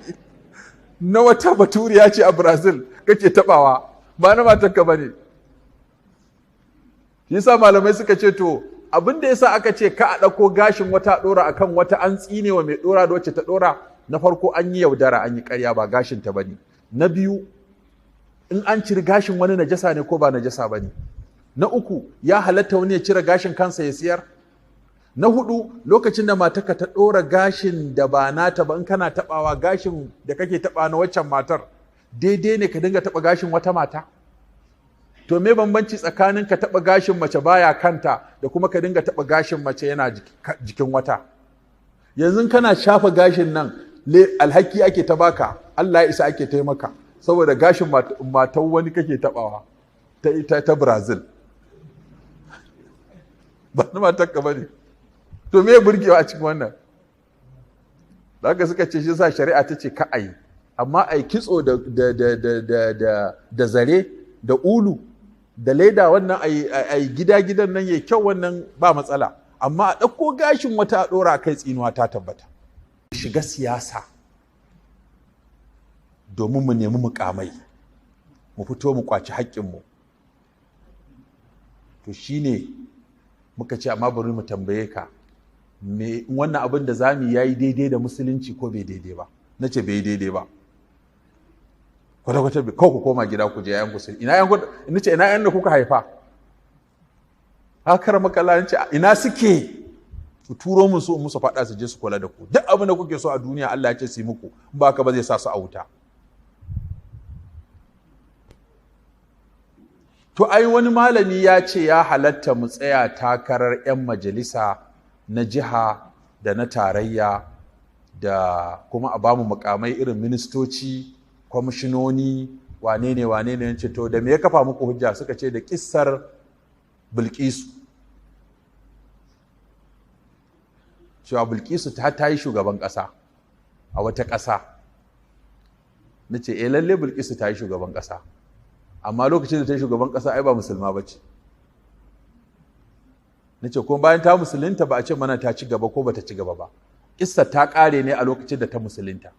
na wata baturiya ce a Brazil kake taɓawa, ba na matarka ba ne. Shi yasa malamai suka ce, to abin da yasa aka ce ka a ɗauko gashin wata ɗora akan wata, an tsine wa mai ɗora da wacce ta ɗora. Na farko, an yi yaudara, an yi ƙarya, ba gashin ta bane. Na biyu, in an ciri gashin wani, najasa ne ko ba najasa bane? Na uku, ya halatta wani ya cire gashin kansa ya siyar? Na hudu, lokacin da matarka ta ɗora gashin da ba nata ba, in kana taɓawa gashin da kake taɓa na waccan matar, daidai ne ka dinga taɓa gashin wata mata? To me bambanci tsakanin ka taɓa gashin mace baya kanta da kuma ka dinga taɓa gashin mace yana jikin wata? Yanzu kana shafa gashin nan, alhaki ake ta baka, Allah ya isa ake taimaka, saboda gashin matan wani kake taɓawa ta ita ta Brazil, ba na matarka ba ne. To me burgewa a cikin wannan? Da haka suka ce shi sa shari'a ta ce ka ayi. Amma ai kitso da zare da ulu da leda, wannan ai gida gidan nan yayi kyau, wannan ba matsala. Amma a ɗauko gashin wata a ɗora kai, tsinuwa ta tabbata. Shiga siyasa domin mu nemi mukamai, mu fito mu kwaci haƙƙinmu. To shine muka ce, amma bari mu tambaye ka, me wannan abin da zamu yayi daidai da musulunci ko bai daidai ba? Na ce bai daidai ba kwata kwata. Ko ku koma gida ku je yayan ku, ina yan ku? Ce ina yan da kuka haifa? Hakar makala ce ina suke? Ku turo mun su musu faɗa su je su kula da ku. Duk abin da kuke so a duniya, Allah ya ce su yi muku, in ba haka ba zai sa su a wuta. To ai wani malami ya ce ya halatta mu tsaya takarar 'yan majalisa na jiha da na tarayya, da kuma a bamu mukamai irin ministoci, kwamishinoni, wane ne wane ne. Ce to da me ya kafa muku hujja? Suka ce da kissar Bilkisu, cewa Bilkisu ta yi shugaban ƙasa a wata ƙasa. Na ce eh, lalle Bilkisu ta yi shugaban ƙasa, amma lokacin da ta yi shugaban ƙasa ai ba musulma ba ce. Na ce kuma bayan ta musulunta, ba a ce mana ta ci gaba ko ba ta ci gaba ba. Kissa ta ƙare ne a lokacin da ta musulunta,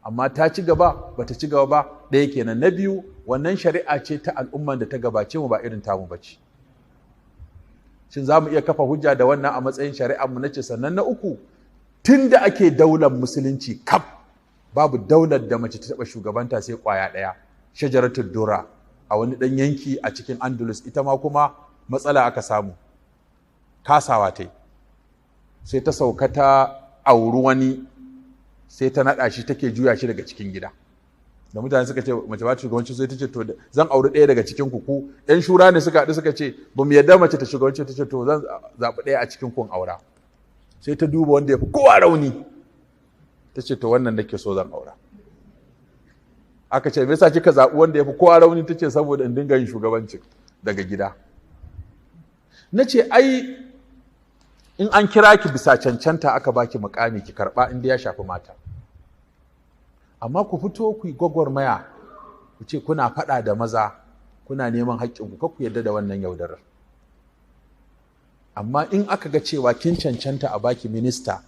amma ta ci gaba ba ta ci gaba ba, ɗaya kenan. Na biyu, wannan shari'a ce ta al'umman da ta gabace mu, ba irin tamu ba ce. Shin za mu iya kafa hujja da wannan a matsayin shari'ar mu? Nace sannan na uku, tun da ake daular musulunci kaf, babu daular da mace ta taɓa shugabanta sai ƙwaya ɗaya, Shajaratul Dura, a wani ɗan yanki a cikin Andalus. Ita ma kuma matsala aka samu, kasawa ta yi, sai ta sauka ta auri wani, sai ta naɗa shi take juya shi daga cikin gida. Da mutane suka ce mace ba ta shugabanci, sai ta ce to zan auri ɗaya daga cikin ku. Ku ƴan shura ne suka haɗu suka ce ba mu yarda mace ta shugabanci, ta ce to zan zaɓi ɗaya a cikin kun aura. Sai ta duba wanda ya fi kowa rauni, ta ce to wannan nake so, zan aura. Aka ce me yasa kika zaɓi wanda ya fi kowa rauni? Ta ce saboda in dinga yin shugabancin daga gida. Na ce ai in an kira ki bisa cancanta aka baki mukami, ki karɓa, inda ya shafi mata. Amma ku fito ku yi gwagwarmaya, ku ce kuna faɗa da maza, kuna neman haƙƙinku, kar ku yarda da wannan yaudarar. Amma in aka ga cewa kin cancanta a baki minista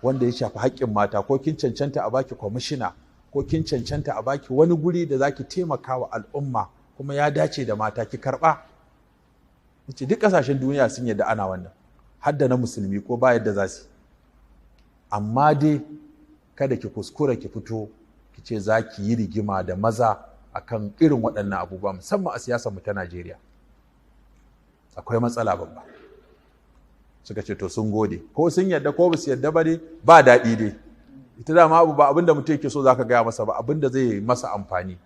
wanda ya shafi haƙƙin mata, ko kin cancanta a baki kwamishina ko kin cancanta a baki wani guri da zaki taimaka wa al'umma kuma ya dace da mata, ki karɓa. Nace duk ƙasashen duniya sun yadda ana wannan, har da na musulmi, ko ba yadda za su. Amma dai kada ki kuskura ki fito ki ce za ki yi rigima da maza akan irin waɗannan abubuwa, musamman a siyasar mu ta Najeriya. Akwai matsala babba. Suka ce to sun gode, ko sun yadda ko ba su yadda ba dai ba daɗi dai. Ita dama abu ba abinda mutum yake so zaka gaya masa ba, abinda zai masa amfani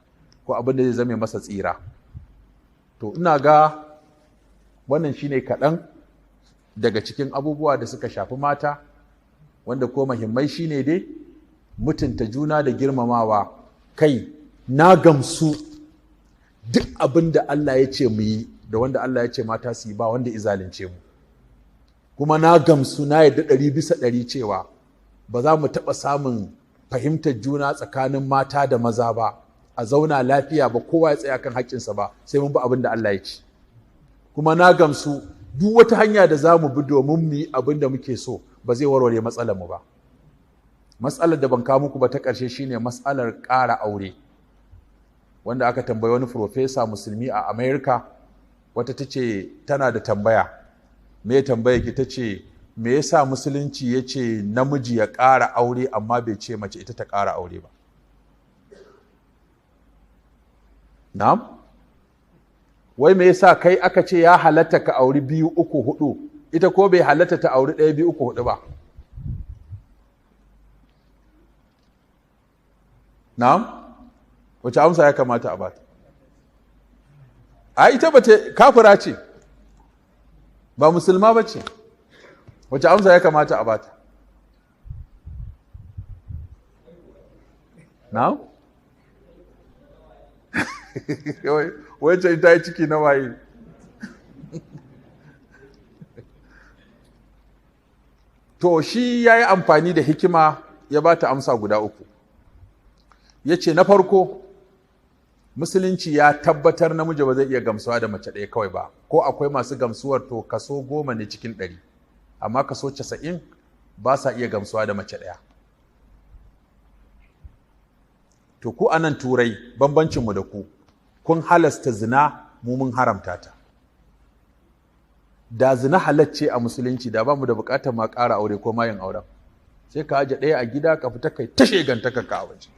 ko abinda zai zame masa tsira. To ina ga wannan shine kaɗan daga cikin abubuwa da suka shafi mata, wanda ko muhimmai shine dai mutunta juna da girmamawa. Kai na gamsu duk abin da Allah ya ce mu yi da wanda Allah ya ce mata su yi ba wanda izalince mu. Kuma na gamsu na yadda 100% cewa ba za mu taɓa samun fahimtar juna tsakanin mata da maza ba, a zauna lafiya ba, kowa ya tsaya kan haƙƙinsa ba, sai mun bi abin da Allah ya ce. Kuma na gamsu duk wata hanya da za mu bi domin mu yi abin da muke so ba zai warware matsalar mu ba. Matsalar da ban kawo muku ba ta ƙarshe shine matsalar ƙara aure, wanda aka tambayi wani profesa musulmi a America. Wata ta ce tana da tambaya. Me tambaya ki? Ta ce me yasa musulunci ya ce namiji ya ƙara aure amma bai ce mace ita ta ƙara aure ba? Na'am? Wai me yasa kai aka ce ya halatta ka auri 2, 3, 4, ita ko bai halatta ta auri 1, 2, 3, 4 ba? Na'am? Wace amsa ya kamata a bata? A ita bata kafira ce, ba musulma ba ce. Wace amsa ya kamata a bata? Na'am? Wacce ita yi ciki na waye? To shi ya yi amfani da hikima ya bata amsa guda 3. Ya ce na farko, musulunci ya tabbatar namiji ba zai iya gamsuwa da mace ɗaya kawai ba, ko akwai masu gamsuwar to kaso 10 ne cikin 100, amma kaso 90 ba sa iya gamsuwa da mace ɗaya. To ku anan Turai bambancinmu da ku, kun halasta zina, mu mun haramta ta. Da zina halacce a musulunci da ba mu da bukatar ma ƙara aure ko mayin auren, sai ka aje ɗaya a gida ka fita kai ta shegantaka ka a waje.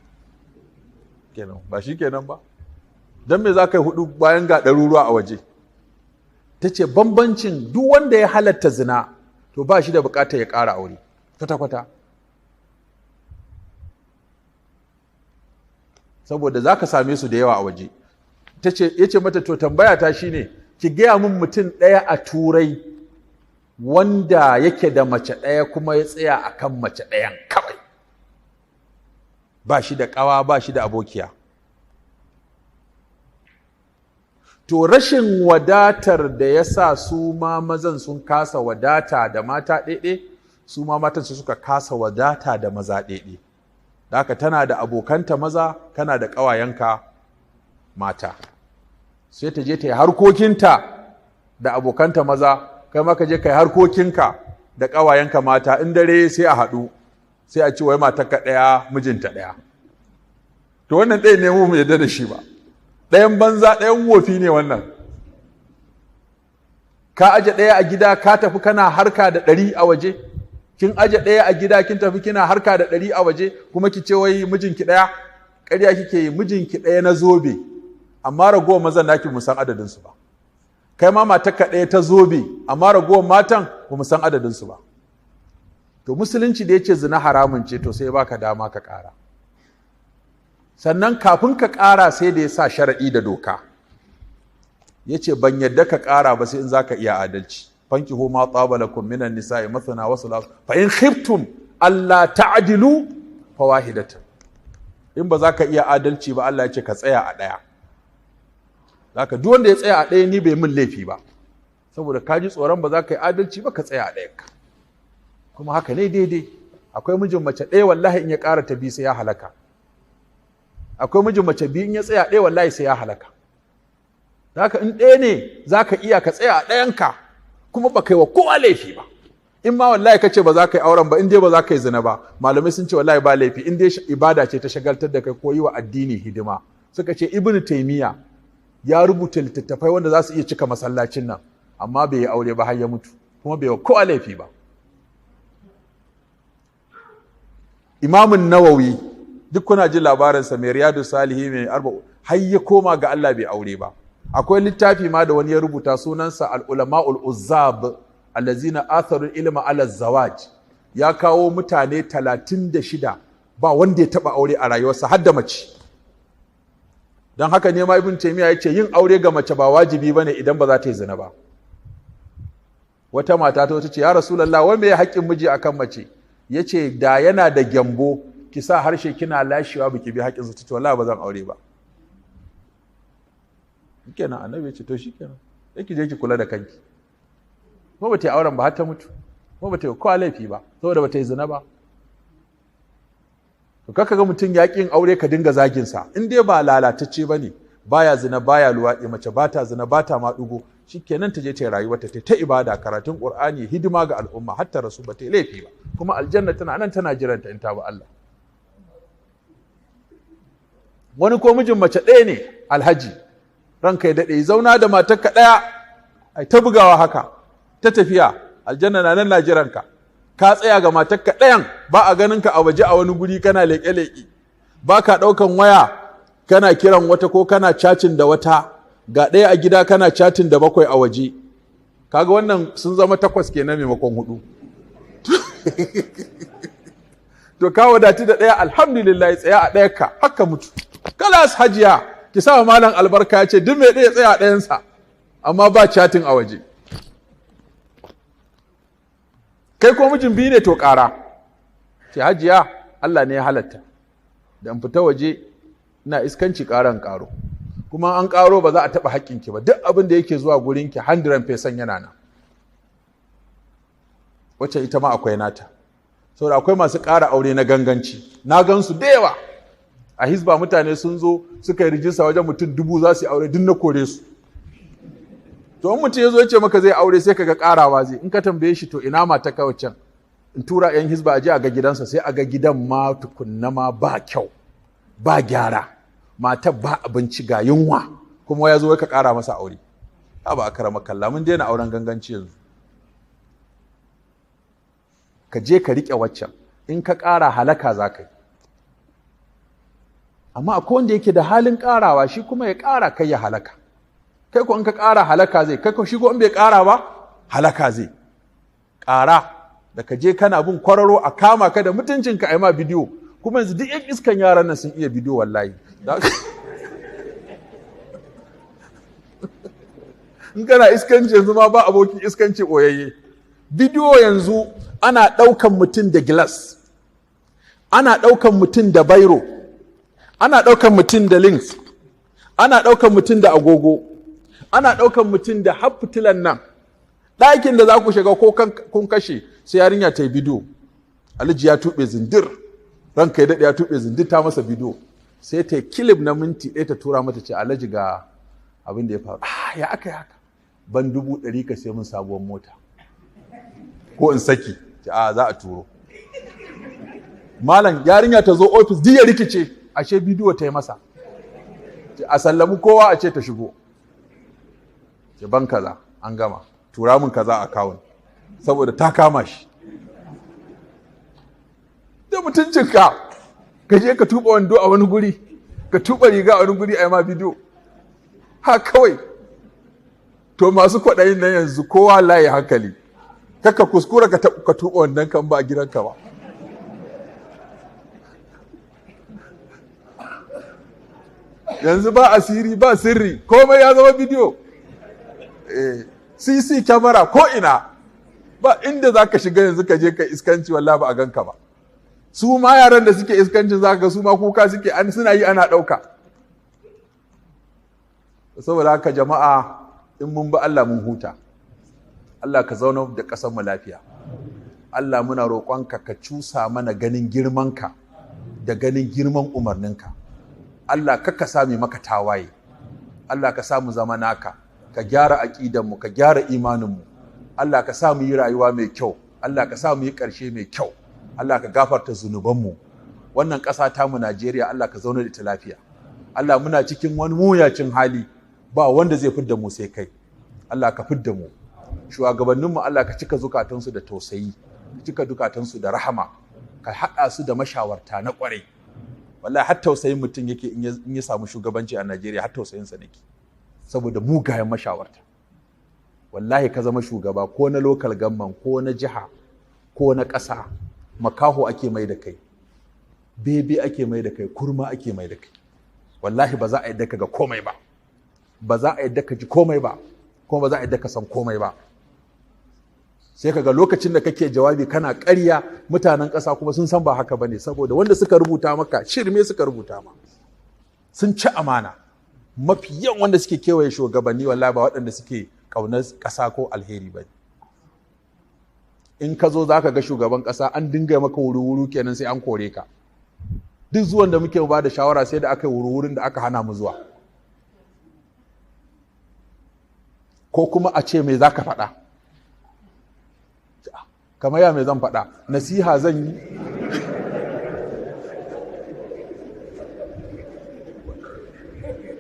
Kenan ba shi kenan ba. Don me za ka yi 4 bayan ga ɗaruruwa a waje? Ta ce bambancin duk wanda ya halatta zina to ba shi da bukatar ya ƙara aure kwata-kwata, saboda za ka same su da yawa a waje. Ta ce, ya ce mata to tambaya ta shine ki gaya min mutum ɗaya a Turai wanda yake da mace ɗaya kuma ya tsaya a kan mace ɗayan kawai, ba shi da ƙawa, ba shi da abokiya. To rashin wadatar da ya sa su ma mazan sun kasa wadata da mata ɗaiɗe, su ma matan su suka kasa wadata da maza ɗaiɗe. Da haka tana da abokanta maza, kana da ƙawayenka mata. Sai ta je ta yi harkokinta da abokanta maza, kai ma ka je ka yi harkokinka da ƙawayenka mata. In dare sai a haɗu, sai a ce wai matarka ɗaya mijinta ɗaya. To wannan ɗaya ne mu yadda da shi ba. Ɗayan banza ɗayan wofi ne wannan. Ka aje ɗaya a gida ka tafi kana harka da 100 a waje. Kin aje ɗaya a gida kin tafi kina harka da 100 a waje, kuma ki ce wai mijinki ɗaya. Ƙarya kike yi, mijinki ɗaya na zobe, amma ragowar mazan naki mu san adadin su ba. Kai ma matarka ɗaya ta zobe, amma ragowar matan ba mu san adadin su ba. To musulunci da yace zina haramun ce, to sai ya baka dama ka ƙara. Sannan kafin ka ƙara sai da ya sa sharaɗi da doka. Ya ce ban yadda ka ƙara ba sai in za ka iya adalci. Fankihu ma tsaba lakum minan nisa'i mathna wa thulatha fa in khiftum alla ta'dilu fawahidatan. In ba za ka iya adalci ba, Allah ya ce ka tsaya a ɗaya. Zaka duk wanda ya tsaya a ɗaya ni bai min laifi ba, saboda ka ji tsoron ba za ka yi adalci ba, ka tsaya a ɗayanka. Kuma haka ne daidai. Akwai mijin mace ɗaya wallahi in ya ƙara ta biyu sai ya halaka. Akwai mijin mace biyu in ya tsaya ɗaya wallahi sai ya halaka. Zaka in ɗaya ne za ka iya ka tsaya a ɗayanka kuma ba kai wa kowa laifi ba. In ma wallahi ka ce ba za ka yi auren ba, in dai ba za ka yi zina ba, malamai sun ce wallahi ba laifi, in dai ibada ce ta shagaltar da kai ko yi wa addini hidima. Suka ce Ibn Taymiya ya rubuta littattafai wanda za su iya cika masallacin nan, amma bai yi aure ba har ya mutu, kuma bai wa kowa laifi ba. Imamun Nawawi, duk kuna jin labarinsa, mai Riyadu Salihi, mai arba, har ya koma ga Allah bai aure ba. Akwai littafi ma da wani ya rubuta, sunansa Al-Ulama'ul Uzzab allazina atharu ilma ala zawaj. Ya kawo mutane 36 ba wanda ya taba aure a rayuwarsa, har da mace. Don haka ne ma Ibn Taymiyyah ya ce yin aure ga mace ba wajibi bane idan ba za ta yi zina ba. Wata mata ta ce, ya Rasulullah, wai me haƙƙin miji akan mace? Yace da yana da gyambo ki sa harshe kina lashewa biki bi haƙƙinsa. Ta ce wallahi ba zan aure ba. Kenan annabi ya ce to shikenan, yake je ki kula da kanki. Ko ba ta yi auren ba har ta mutu, ko ba ta yi kowa laifi ba, saboda ba ta yi zina ba. To kaka ga mutum ya ƙin aure ka dinga zagin sa, in dai ba lalatacce bane, baya zina baya luwaɗi, mace ba ta zina ba ta maɗugo, shikenan ta je ta yi rayuwarta, ta ibada, karatun Qur'ani, hidima ga al'umma, har ta rasu ba ta yi laifi ba. Kuma aljanna tana nan tana jiranta in ta bi Allah. Wani ko mijin mace ɗaya ne, alhaji, ranka ya daɗe, zauna da matarka ɗaya, ai ta bugawa haka, ta tafiya, aljanna na nan na jiranka. Ka tsaya ga matarka ɗayan, ba a ganin ka a waje a wani guri kana leƙe-leƙe, ba ka ɗaukan waya kana kiran wata ko kana chatting da wata, ga ɗaya a gida kana chatting da 7 a waje. Kaga wannan sun zama 8 kenan maimakon 4. To ka wadatu da ɗaya, alhamdulillah, tsaya a ɗayarka haka mutu. Kalas hajiya, ki sa malam albarka, ya ce duk mai ɗaya tsaya a ɗayansa, amma ba chatting a waje. Kai ko mijin biyu ne to ƙara. Ce hajiya, Allah ne ya halatta da in fita waje ina iskanci, ƙaran ƙaro. Kuma an ƙaro ba za a taɓa haƙƙinki ba, duk abin da yake zuwa gurinki 100% yana nan. Wacce ita ma akwai nata. Saboda akwai masu ƙara aure na ganganci, na gansu da yawa. A Hisba mutane sun zo suka yi rijista wajen mutum 1000 za su yi aure, duk na kore su. To in mutum ya zo ya ce maka zai aure, sai kaga ƙarawa zai. In ka tambaye shi to ina mata ka waccan, in tura yan Hisba a je a ga gidansa, sai a ga gidan ma tukunna ma ba kyau, ba gyara, matar ba abinci, ga yunwa, kuma ya zo ka ƙara masa aure. Ba a karama kalla, mun daina auren ganganci yanzu. Ka je ka riƙe waccan, in ka ƙara halaka za ka yi. Amma akwai wanda yake da halin ƙarawa, shi kuma ya ƙara kai ya halaka. Kai ko in ka ƙara halaka zai, kai ko shi ko in bai ƙara ba halaka zai. Ƙara da ka je kana bin kwararo a kama ka da mutuncinka a yi ma bidiyo. Kuma yanzu duk yan iskan yaran nan sun iya bidiyo wallahi. In kana iskanci yanzu ma ba abokin iskanci ɓoyayye. Bidiyo yanzu ana ɗaukan mutum da gilas, ana ɗaukan mutum da bairo, ana ɗaukan mutum da links, ana ɗaukan mutum da agogo, ana ɗaukan mutum da har fitilan nan. Ɗakin da za ku shiga ko kun kashe, sai yarinya ta yi bidiyo. Alhaji ya tuɓe zindir, ranka ya daɗe ya tuɓe zindir, ta masa bidiyo. Sai ta yi kilif na minti 1 ta tura mata, ce alhaji ga abin da ya faru. Ah, ya aka yi haka? Ban 100,000 ka sai mun sabuwar mota. Ko in saki, ce a za a turo. Malam yarinya ta zo ofis duk ya rikice, ashe bidiyo ta yi masa. A sallami kowa a ce ta shigo. Ce ban kaza, an gama, tura mun kaza akawun, saboda ta kama shi. Da mutuncinka, ka je ka tuba wando a wani guri, ka tuba riga a wani guri a yi ma bidiyo. Ha kawai. To masu kwaɗayin nan yanzu kowa layi hankali. Kaka kuskura ka tuba wandon kan ba a gidanka ba. Yanzu ba asiri ba sirri, komai ya zama bidiyo. CC camera ko ina, ba inda za ka shiga yanzu ka je ka iskanci wallahi ba a ganka ba. Su ma yaran da suke iskancin za ka ga su ma kuka suke, suna yi ana ɗauka. Saboda haka jama'a, in mun bi Allah mun huta. Allah ka zauna da ƙasar mu lafiya. Allah muna roƙonka ka cusa mana ganin girmanka da ganin girman umarninka. Allah ka sami maka tawaye. Allah ka samu zama naka, ka gyara aƙidanmu, ka gyara imaninmu. Allah ka sa mu yi rayuwa mai kyau. Allah ka sa mu yi ƙarshe mai kyau. Allah ka gafarta zunubanmu. Wannan ƙasa tamu Najeriya, Allah ka zauna da ita lafiya. Allah, muna cikin wani muyacin hali, ba wanda zai fidda mu sai kai. Allah ka fidda mu. Shugabanninmu, Allah ka cika zukatansu da tausayi, ka cika zukatansu da rahama, ka haɗa su da mashawarta na ƙwarai. Wallahi har tausayin mutum yake in ya samu shugabanci a Najeriya, har tausayinsa nake, saboda mugayen mashawarta. Wallahi ka zama shugaba ko na local government ko na jiha ko na ƙasa, makaho ake mai da kai, bebe ake mai da kai, kurma ake mai da kai. Wallahi ba za a yadda ka ga komai ba, ba za a yadda ka ji komai ba, kuma ba za a yadda ka san komai ba. Sai ka ga lokacin da kake jawabi kana ƙarya, mutanen ƙasa kuma sun san ba haka bane, saboda wanda suka rubuta maka shirme suka rubuta ma, sun ci amana. Mafi yawan wanda suke kewaye shugabanni, wallahi ba waɗanda suke ƙaunar ƙasa ko alheri ba. In ka zo za ka ga shugaban ƙasa, an dinga maka wuru-wuru kenan, sai an kore ka. Duk zuwan da muke ba da shawara, sai da aka yi wuru-wurin da aka hana mu zuwa, ko kuma a ce, "Me za ka faɗa?" Kamar ya me zan faɗa? Nasiha zan yi.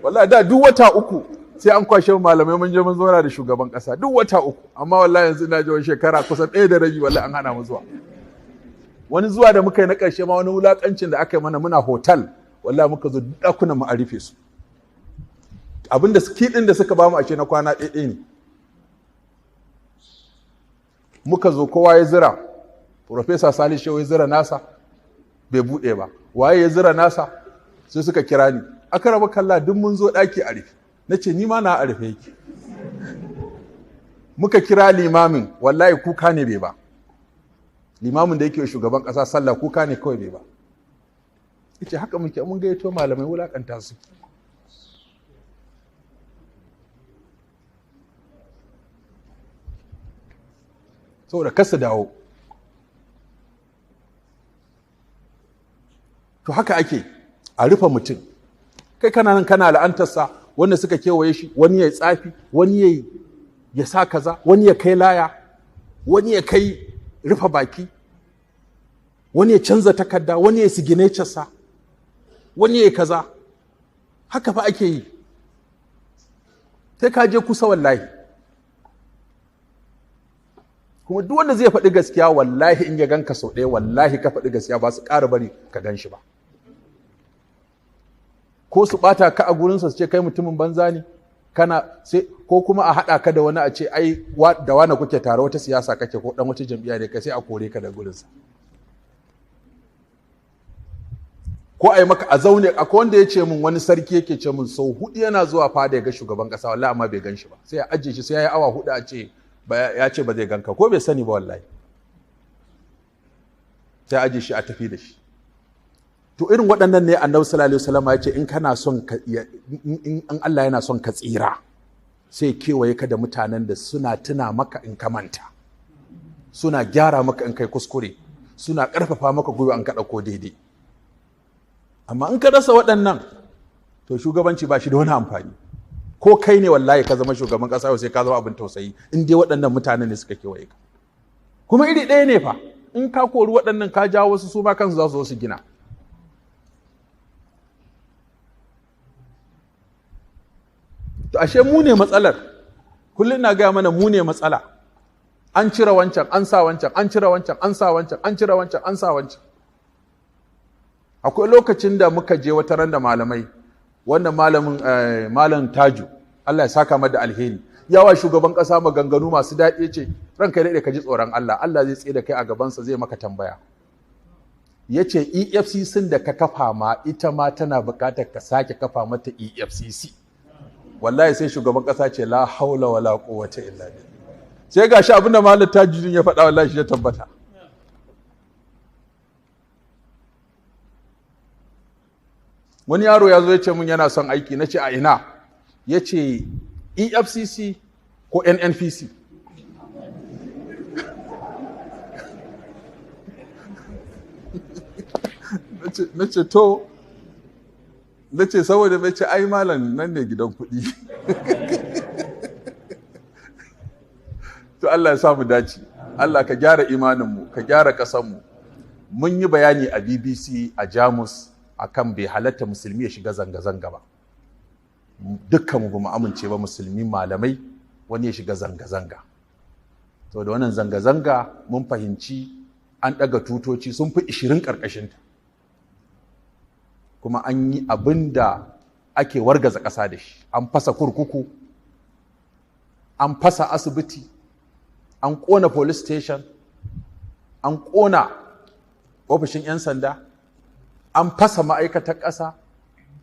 Wallahi da duk wata 3 sai an kwashe malamai mun je mun zauna da shugaban kasa, duk wata 3. Amma wallahi yanzu ina ji wani shekara kusan 1.5, wallahi an hana mu zuwa. Wani zuwa da muka yi na ƙarshe ma, wani wulakancin da aka yi mana, muna hotel, wallahi muka zo, ɗakunan mu a rufe su. Abinda kiɗin da suka bamu ashe na kwana ɗaya ne. Muka zo, kowa ya zira. Professor Salisu Shehu ya zira nasa, bai buɗe ba. Waye ya zira nasa? Sai suka kira ni, "Aka raba kalla, duk mun zo, ɗaki a rufe." Na ce, "Ni ma na a rufe yake." Muka kira limamin, wallahi kuka ne bai ba. Limamin da yake shugaban ƙasa sallah, kuka ne kawai bai ba. Yace haka muke, mun gayyato malamai, wulakanta su. Saboda kasa dawo. To haka ake a rufe mutum. Kai kana nan kana la'antarsa, wanda suka kewaye shi, wani ya tsafi, wani ya sa kaza, wani ya kai laya, wani ya kai rufe baki, wani ya canza takarda, wani ya sa, wani ya kaza. Haka fa ake yi. Sai ka je kusa, wallahi. Kuma duk wanda zai faɗi gaskiya, wallahi in ya ganka sau ɗaya, wallahi ka faɗi gaskiya, ba su ƙara bari ka gan shi ba. Ko su ɓata ka a gurinsa, su ce kai mutumin banza ne kana sai, ko kuma a haɗa ka da wani, a ce ai da wani kuke tare, wata siyasa kake, ko ɗan wata jam'iyya ne kai, sai a kore ka da gurinsa. Ko a yi maka a zaune. Akwai wanda ya ce min, wani sarki yake ce min sau 4 yana zuwa fada ya ga shugaban ƙasa, wallahi amma bai gan shi ba. Sai a ajiye shi, sai ya yi awa 4, a ce ya ce ba zai ganka, ko bai sani ba wallahi. Sai a ajiye shi, a tafi da shi. To irin waɗannan ne Annabi sallallahu alaihi wasallam ya ce in kana son ka, in Allah yana son ka tsira, sai kewaye ka da mutanen da suna tuna maka in ka manta, suna gyara maka in kai kuskure, suna ƙarfafa maka gwiwa in ka ɗauko daidai. Amma in ka rasa waɗannan, to shugabanci ba shi da wani amfani. Ko kai ne wallahi ka zama shugaban ƙasa, sai ka zama abin tausayi in dai waɗannan mutanen ne suka kewaye ka. Kuma iri ɗaya ne fa, in ka kori waɗannan ka jawo wasu, su ma kansu za su zo su gina. To ashe mu ne matsalar. Kullum ina gaya mana, mu ne matsala. An cire wancan, an sa wancan, an cire wancan, an sa wancan, an cire wancan, an sa wancan. Akwai lokacin da muka je wata ran da malamai, wannan malamin, Malam Taju, Allah ya saka mada alheri, yawa shugaban kasa maganganu masu daɗi, ce, "Ranka daɗe, ka ji tsoron Allah, Allah zai tsaye da kai a gabansa, zai maka tambaya." Ya ce, "EFCC da ka kafa ma, ita ma tana buƙatar ka sake kafa mata EFCC." Wallahi sai shugaban kasa ce, "La haula wala quwwata illa billah." Sai gashi abinda Malam Tajudin ya faɗa, wallahi shi ya tabbata. Wani yaro ya zo ya ce mun yana son aiki. Na ce, "A ina?" Ya ce, "EFCC ko NNPC." Na ce, "To." Na ce, "Saboda mai?" Ce, "Ai malam, nan ne gidan kuɗi." To Allah ya sa mu dace. Allah ka gyara imaninmu, ka gyara ƙasarmu. Mun yi bayani a BBC a Jamus akan bai halatta musulmi ya shiga zanga-zanga ba. Dukkanmu ba mu amince ba, musulmi malamai, wani ya shiga zanga-zanga. To da wannan zanga-zanga mun fahimci an ɗaga tutoci sun fi 20 ƙarƙashinta. Kuma an yi abin da ake wargaza ƙasa da shi. An fasa kurkuku, an fasa asibiti, an ƙona police station, an ƙona ofishin 'yan sanda, an fasa ma'aikatar ƙasa,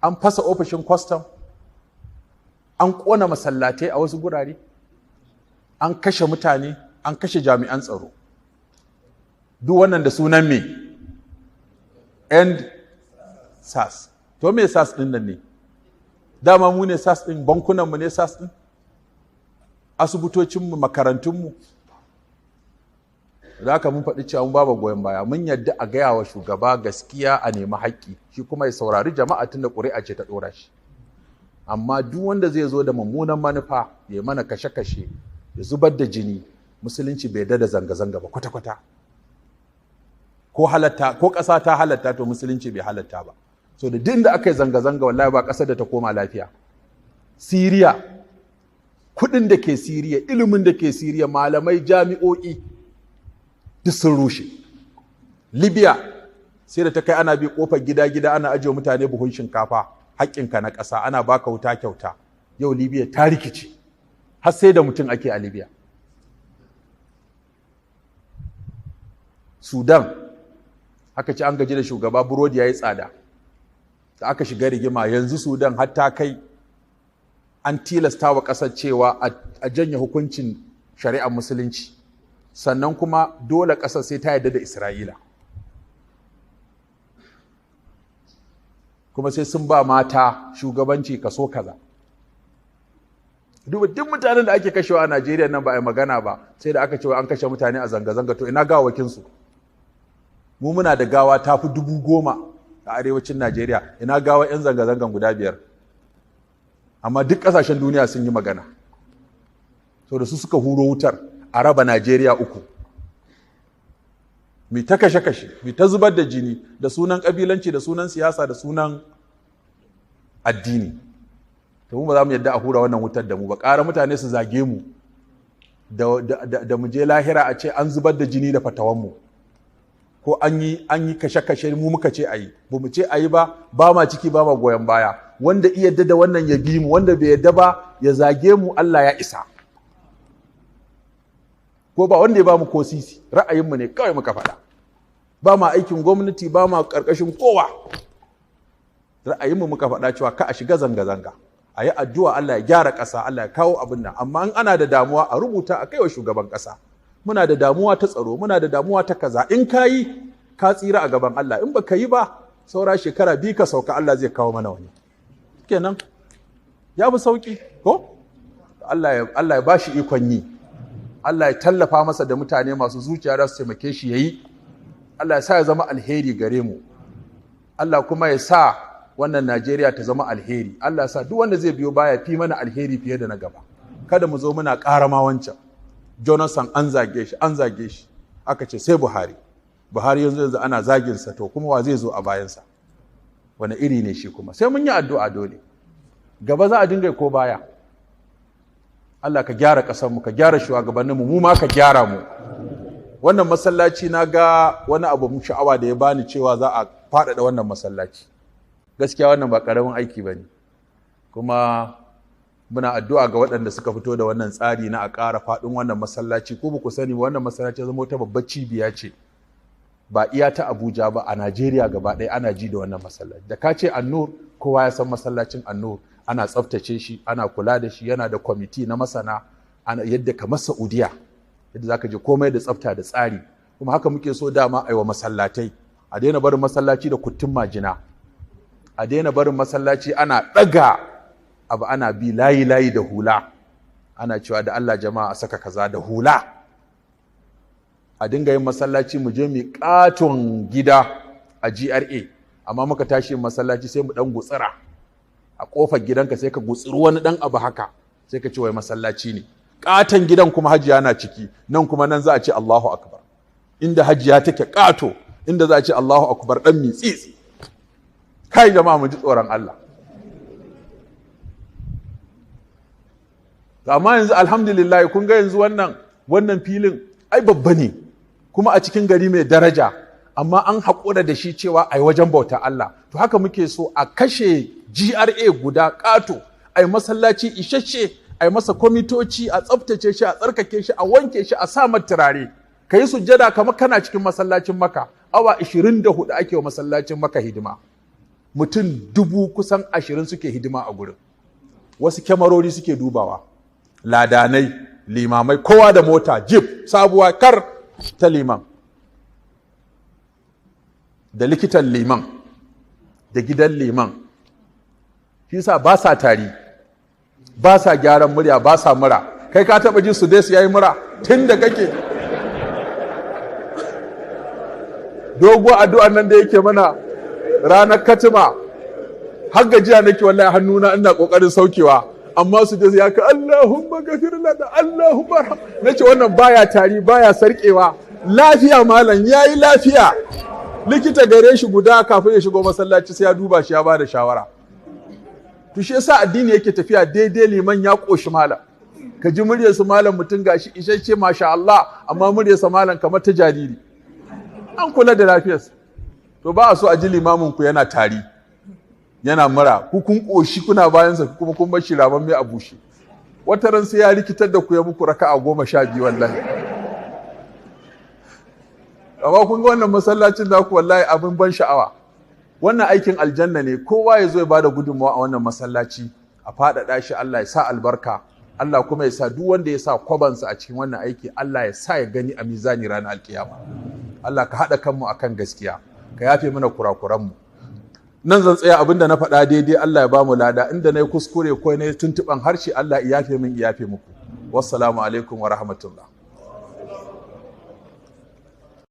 an fasa ofishin kwastam, an ƙona masallatai a wasu gurare, an kashe mutane, an kashe jami'an tsaro. Duk wannan da sunan me? End SARS. To me SARS ɗin nan ne? Dama mu ne SARS ɗin, bankunanmu ne SARS ɗin, asibitocinmu, makarantunmu. Da haka mun faɗi cewa mun ba goyon baya. Mun yadda a gaya wa shugaba gaskiya, a nemi haƙƙi, shi kuma ya saurari jama'a tun da ƙuri'a ce ta ɗora shi. Amma duk wanda zai zo da mummunan manufa ya mana kashe-kashe, ya zubar da jini, musulunci bai yarda da zanga-zanga ba kwata-kwata. Ko halatta ko ƙasa ta halatta, to musulunci bai halatta ba. So da duk da aka yi zanga-zanga, wallahi ba ƙasar da ta koma lafiya. Siriya, kuɗin da ke Siriya, ilimin da ke Siriya, malamai, jami'o'i, duk sun rushe. Libya, sai da ta kai ana bi kofar gida-gida ana ajiye mutane buhun shinkafa, haƙƙinka na ƙasa, ana baka wuta kyauta. Yau Libya ta rikice, har sai da mutum ake a Libya. Sudan, aka ci an gaji da shugaba, burodi ya yi tsada, da aka shiga rigima. Yanzu Sudan har ta kai an tilasta wa ƙasar cewa a janye hukuncin shari'ar musulunci, sannan kuma dole ƙasar sai ta yarda da Isra'ila, kuma sai sun ba mata shugabanci kaso kaza. Duba duk mutanen da ake kashewa a Najeriya nan, ba a yi magana ba sai da aka ce an kashe mutane a zanga-zanga. To ina gawakinsu? Mu muna da gawa ta fi 10,000 a arewacin Najeriya, ina gawa 'yan zanga-zangan guda 5? Amma duk ƙasashen duniya sun yi magana. So da su suka huro wutar a raba Najeriya 3. Mi ta kashe-kashe, mi ta zubar da jini da sunan ƙabilanci, da sunan siyasa, da sunan addini. To mu ba za mu yadda a hura wannan wutar da mu ba. Ƙara mutane su zage mu da mu je lahira a ce an zubar da jini da fatawanmu, ko an yi kashe-kashe, mu muka ce a yi, ba mu ce a yi ba, ba ma ciki, ba ma goyon baya. Wanda iya yadda da wannan ya bi mu, wanda bai yadda ba ya zage mu, Allah ya isa. Ko ba wanda ya ba mu ko sisi, ra'ayinmu ne kawai muka faɗa. Ba ma aikin gwamnati, ba ma ƙarƙashin kowa. Ra'ayinmu muka faɗa cewa ka a shiga zanga-zanga, a yi addu'a Allah ya gyara ƙasa, Allah ya kawo abin nan. Amma in ana da damuwa, a rubuta a kai wa shugaban ƙasa. Muna da damuwa ta tsaro, muna da damuwa ta kaza. In ka yi, ka tsira a gaban Allah. In baka yi ba, saura shekara 2 ka sauka, Allah zai kawo mana wani. Kenan ya fi sauki ko? Allah ya ba shi ikon yi. Allah ya tallafa masa da mutane masu zuciya da su taimake shi yayi. Allah ya sa ya zama alheri gare mu. Allah kuma ya sa wannan Najeriya ta zama alheri. Allah ya sa duk wanda zai biyo baya fi mana alheri fiye da na gaba. Kada mu zo muna ƙara ma wancan. Jonathan an zage shi, an zage shi. Aka ce sai Buhari. Buhari yanzu ana zagin sa, to kuma wa zai zo a bayansa? Wani iri ne shi kuma? Sai mun yi addu'a dole. Gaba za a dinga ko baya? Allah ka gyara ƙasarmu, ka gyara shugabanninmu, mu ma ka gyara mu. Wannan masallaci na ga wani abu sha'awa da ya bani cewa za a faɗaɗa wannan masallaci. Gaskiya wannan ba ƙaramin aiki ba ne. Kuma muna addu'a ga waɗanda suka fito da wannan tsari na a ƙara faɗin wannan masallaci. Ko ba ku sani wannan masallaci zama wata babbar cibiya ce, ba iya ta Abuja ba, a Najeriya gaba ɗaya ana ji da wannan masallaci. Da ka ce An-Nur, kowa ya san masallacin An-Nur. Ana tsaftace shi, ana kula da shi, yana da kwamiti na masana, ana yadda kamar Saudiya, yadda zaka je komai da tsafta da tsari. Kuma haka muke so dama aiwa masallatai. A daina barin masallaci da kuttun majina, a daina barin masallaci ana ɗaga abu, ana bi layi layi da hula, ana cewa da Allah jama'a a saka kaza da hula. A dinga yin masallaci, mu je mu katon gida a GRA, amma muka tashi masallaci sai mu dan gutsira a kofar gidanka, sai ka gutsiri wani dan abu haka, sai ka ce wai masallaci ne. Katon gidan kuma hajiya na ciki, nan kuma nan za a ce Allahu akbar. Inda hajiya take kato, inda za a ce Allahu akbar dan mitsitsi. Kai jama'a, mu ji tsoron Allah. Amma yanzu alhamdulillah, kun ga yanzu wannan filin ai babba ne, kuma a cikin gari mai daraja, amma an haƙura da shi cewa ai wajen bauta Allah. To haka muke so a kashe GRA guda ƙato, ai masallaci isasshe, ai masa kwamitoci, a tsaftace shi, a tsarkake shi, a wanke shi, a sa mata turare. Ka yi sujjada kamar kana cikin masallacin Maka. Awa 24 ake wa masallacin Maka hidima. Mutum 20,000 kusan suke hidima a gurin. Wasu kyamarori suke dubawa, ladanai, limamai, kowa da mota jeep sabuwa kar ta liman, da likitan liman, da gidan liman. Shi sa ba sa tari, ba sa gyaran murya, ba sa mura. Kai ka taba ji su dai su yayi mura tun da kake? Dogo addu'an nan da yake mana ranar katima, har gajiya nake wallahi, hannuna ina kokarin saukewa, amma su dai ya ka Allahumma gafir lana, Allahumma arham. Nace wannan baya tari, baya sarkewa, lafiya malam yayi lafiya. Likita gare shi guda, kafin ya shigo masallaci sai ya duba shi, ya bada shawara. To shi yasa addini yake tafiya daidai. Liman ya koshi malam, ka ji muryar su malam, mutum gashi isasshe masha Allah, amma muryar sa malam kamar ta jariri. An kula da lafiyarsa. To ba a so a ji limamin ku yana tari, yana mura, ku kun koshi kuna bayan sa, kuma kun bar shi raman mai a bushe. Wata ran sai ya rikitar da ku, ya muku raka'a 12 wallahi. Amma kun ga wannan masallacin da ku, wallahi abin ban sha'awa. Wannan aikin aljanna ne. Kowa ya zo ya bada gudunmawa a wannan masallaci, a faɗaɗa shi. Allah ya sa albarka, Allah kuma ya sa duk wanda ya sa kwabansa a cikin wannan aiki, Allah ya sa ya gani a mizani ranar alkiyama. Allah ka haɗa kanmu akan gaskiya, ka yafe mana kurakuranmu. Nan zan tsaya. Abinda na faɗa daidai, Allah ya bamu lada. Inda na yi kuskure ko na yi tuntuɓan harshe, Allah ya yafe min, ya yafe muku. Wassalamu alaikum wa rahmatullah.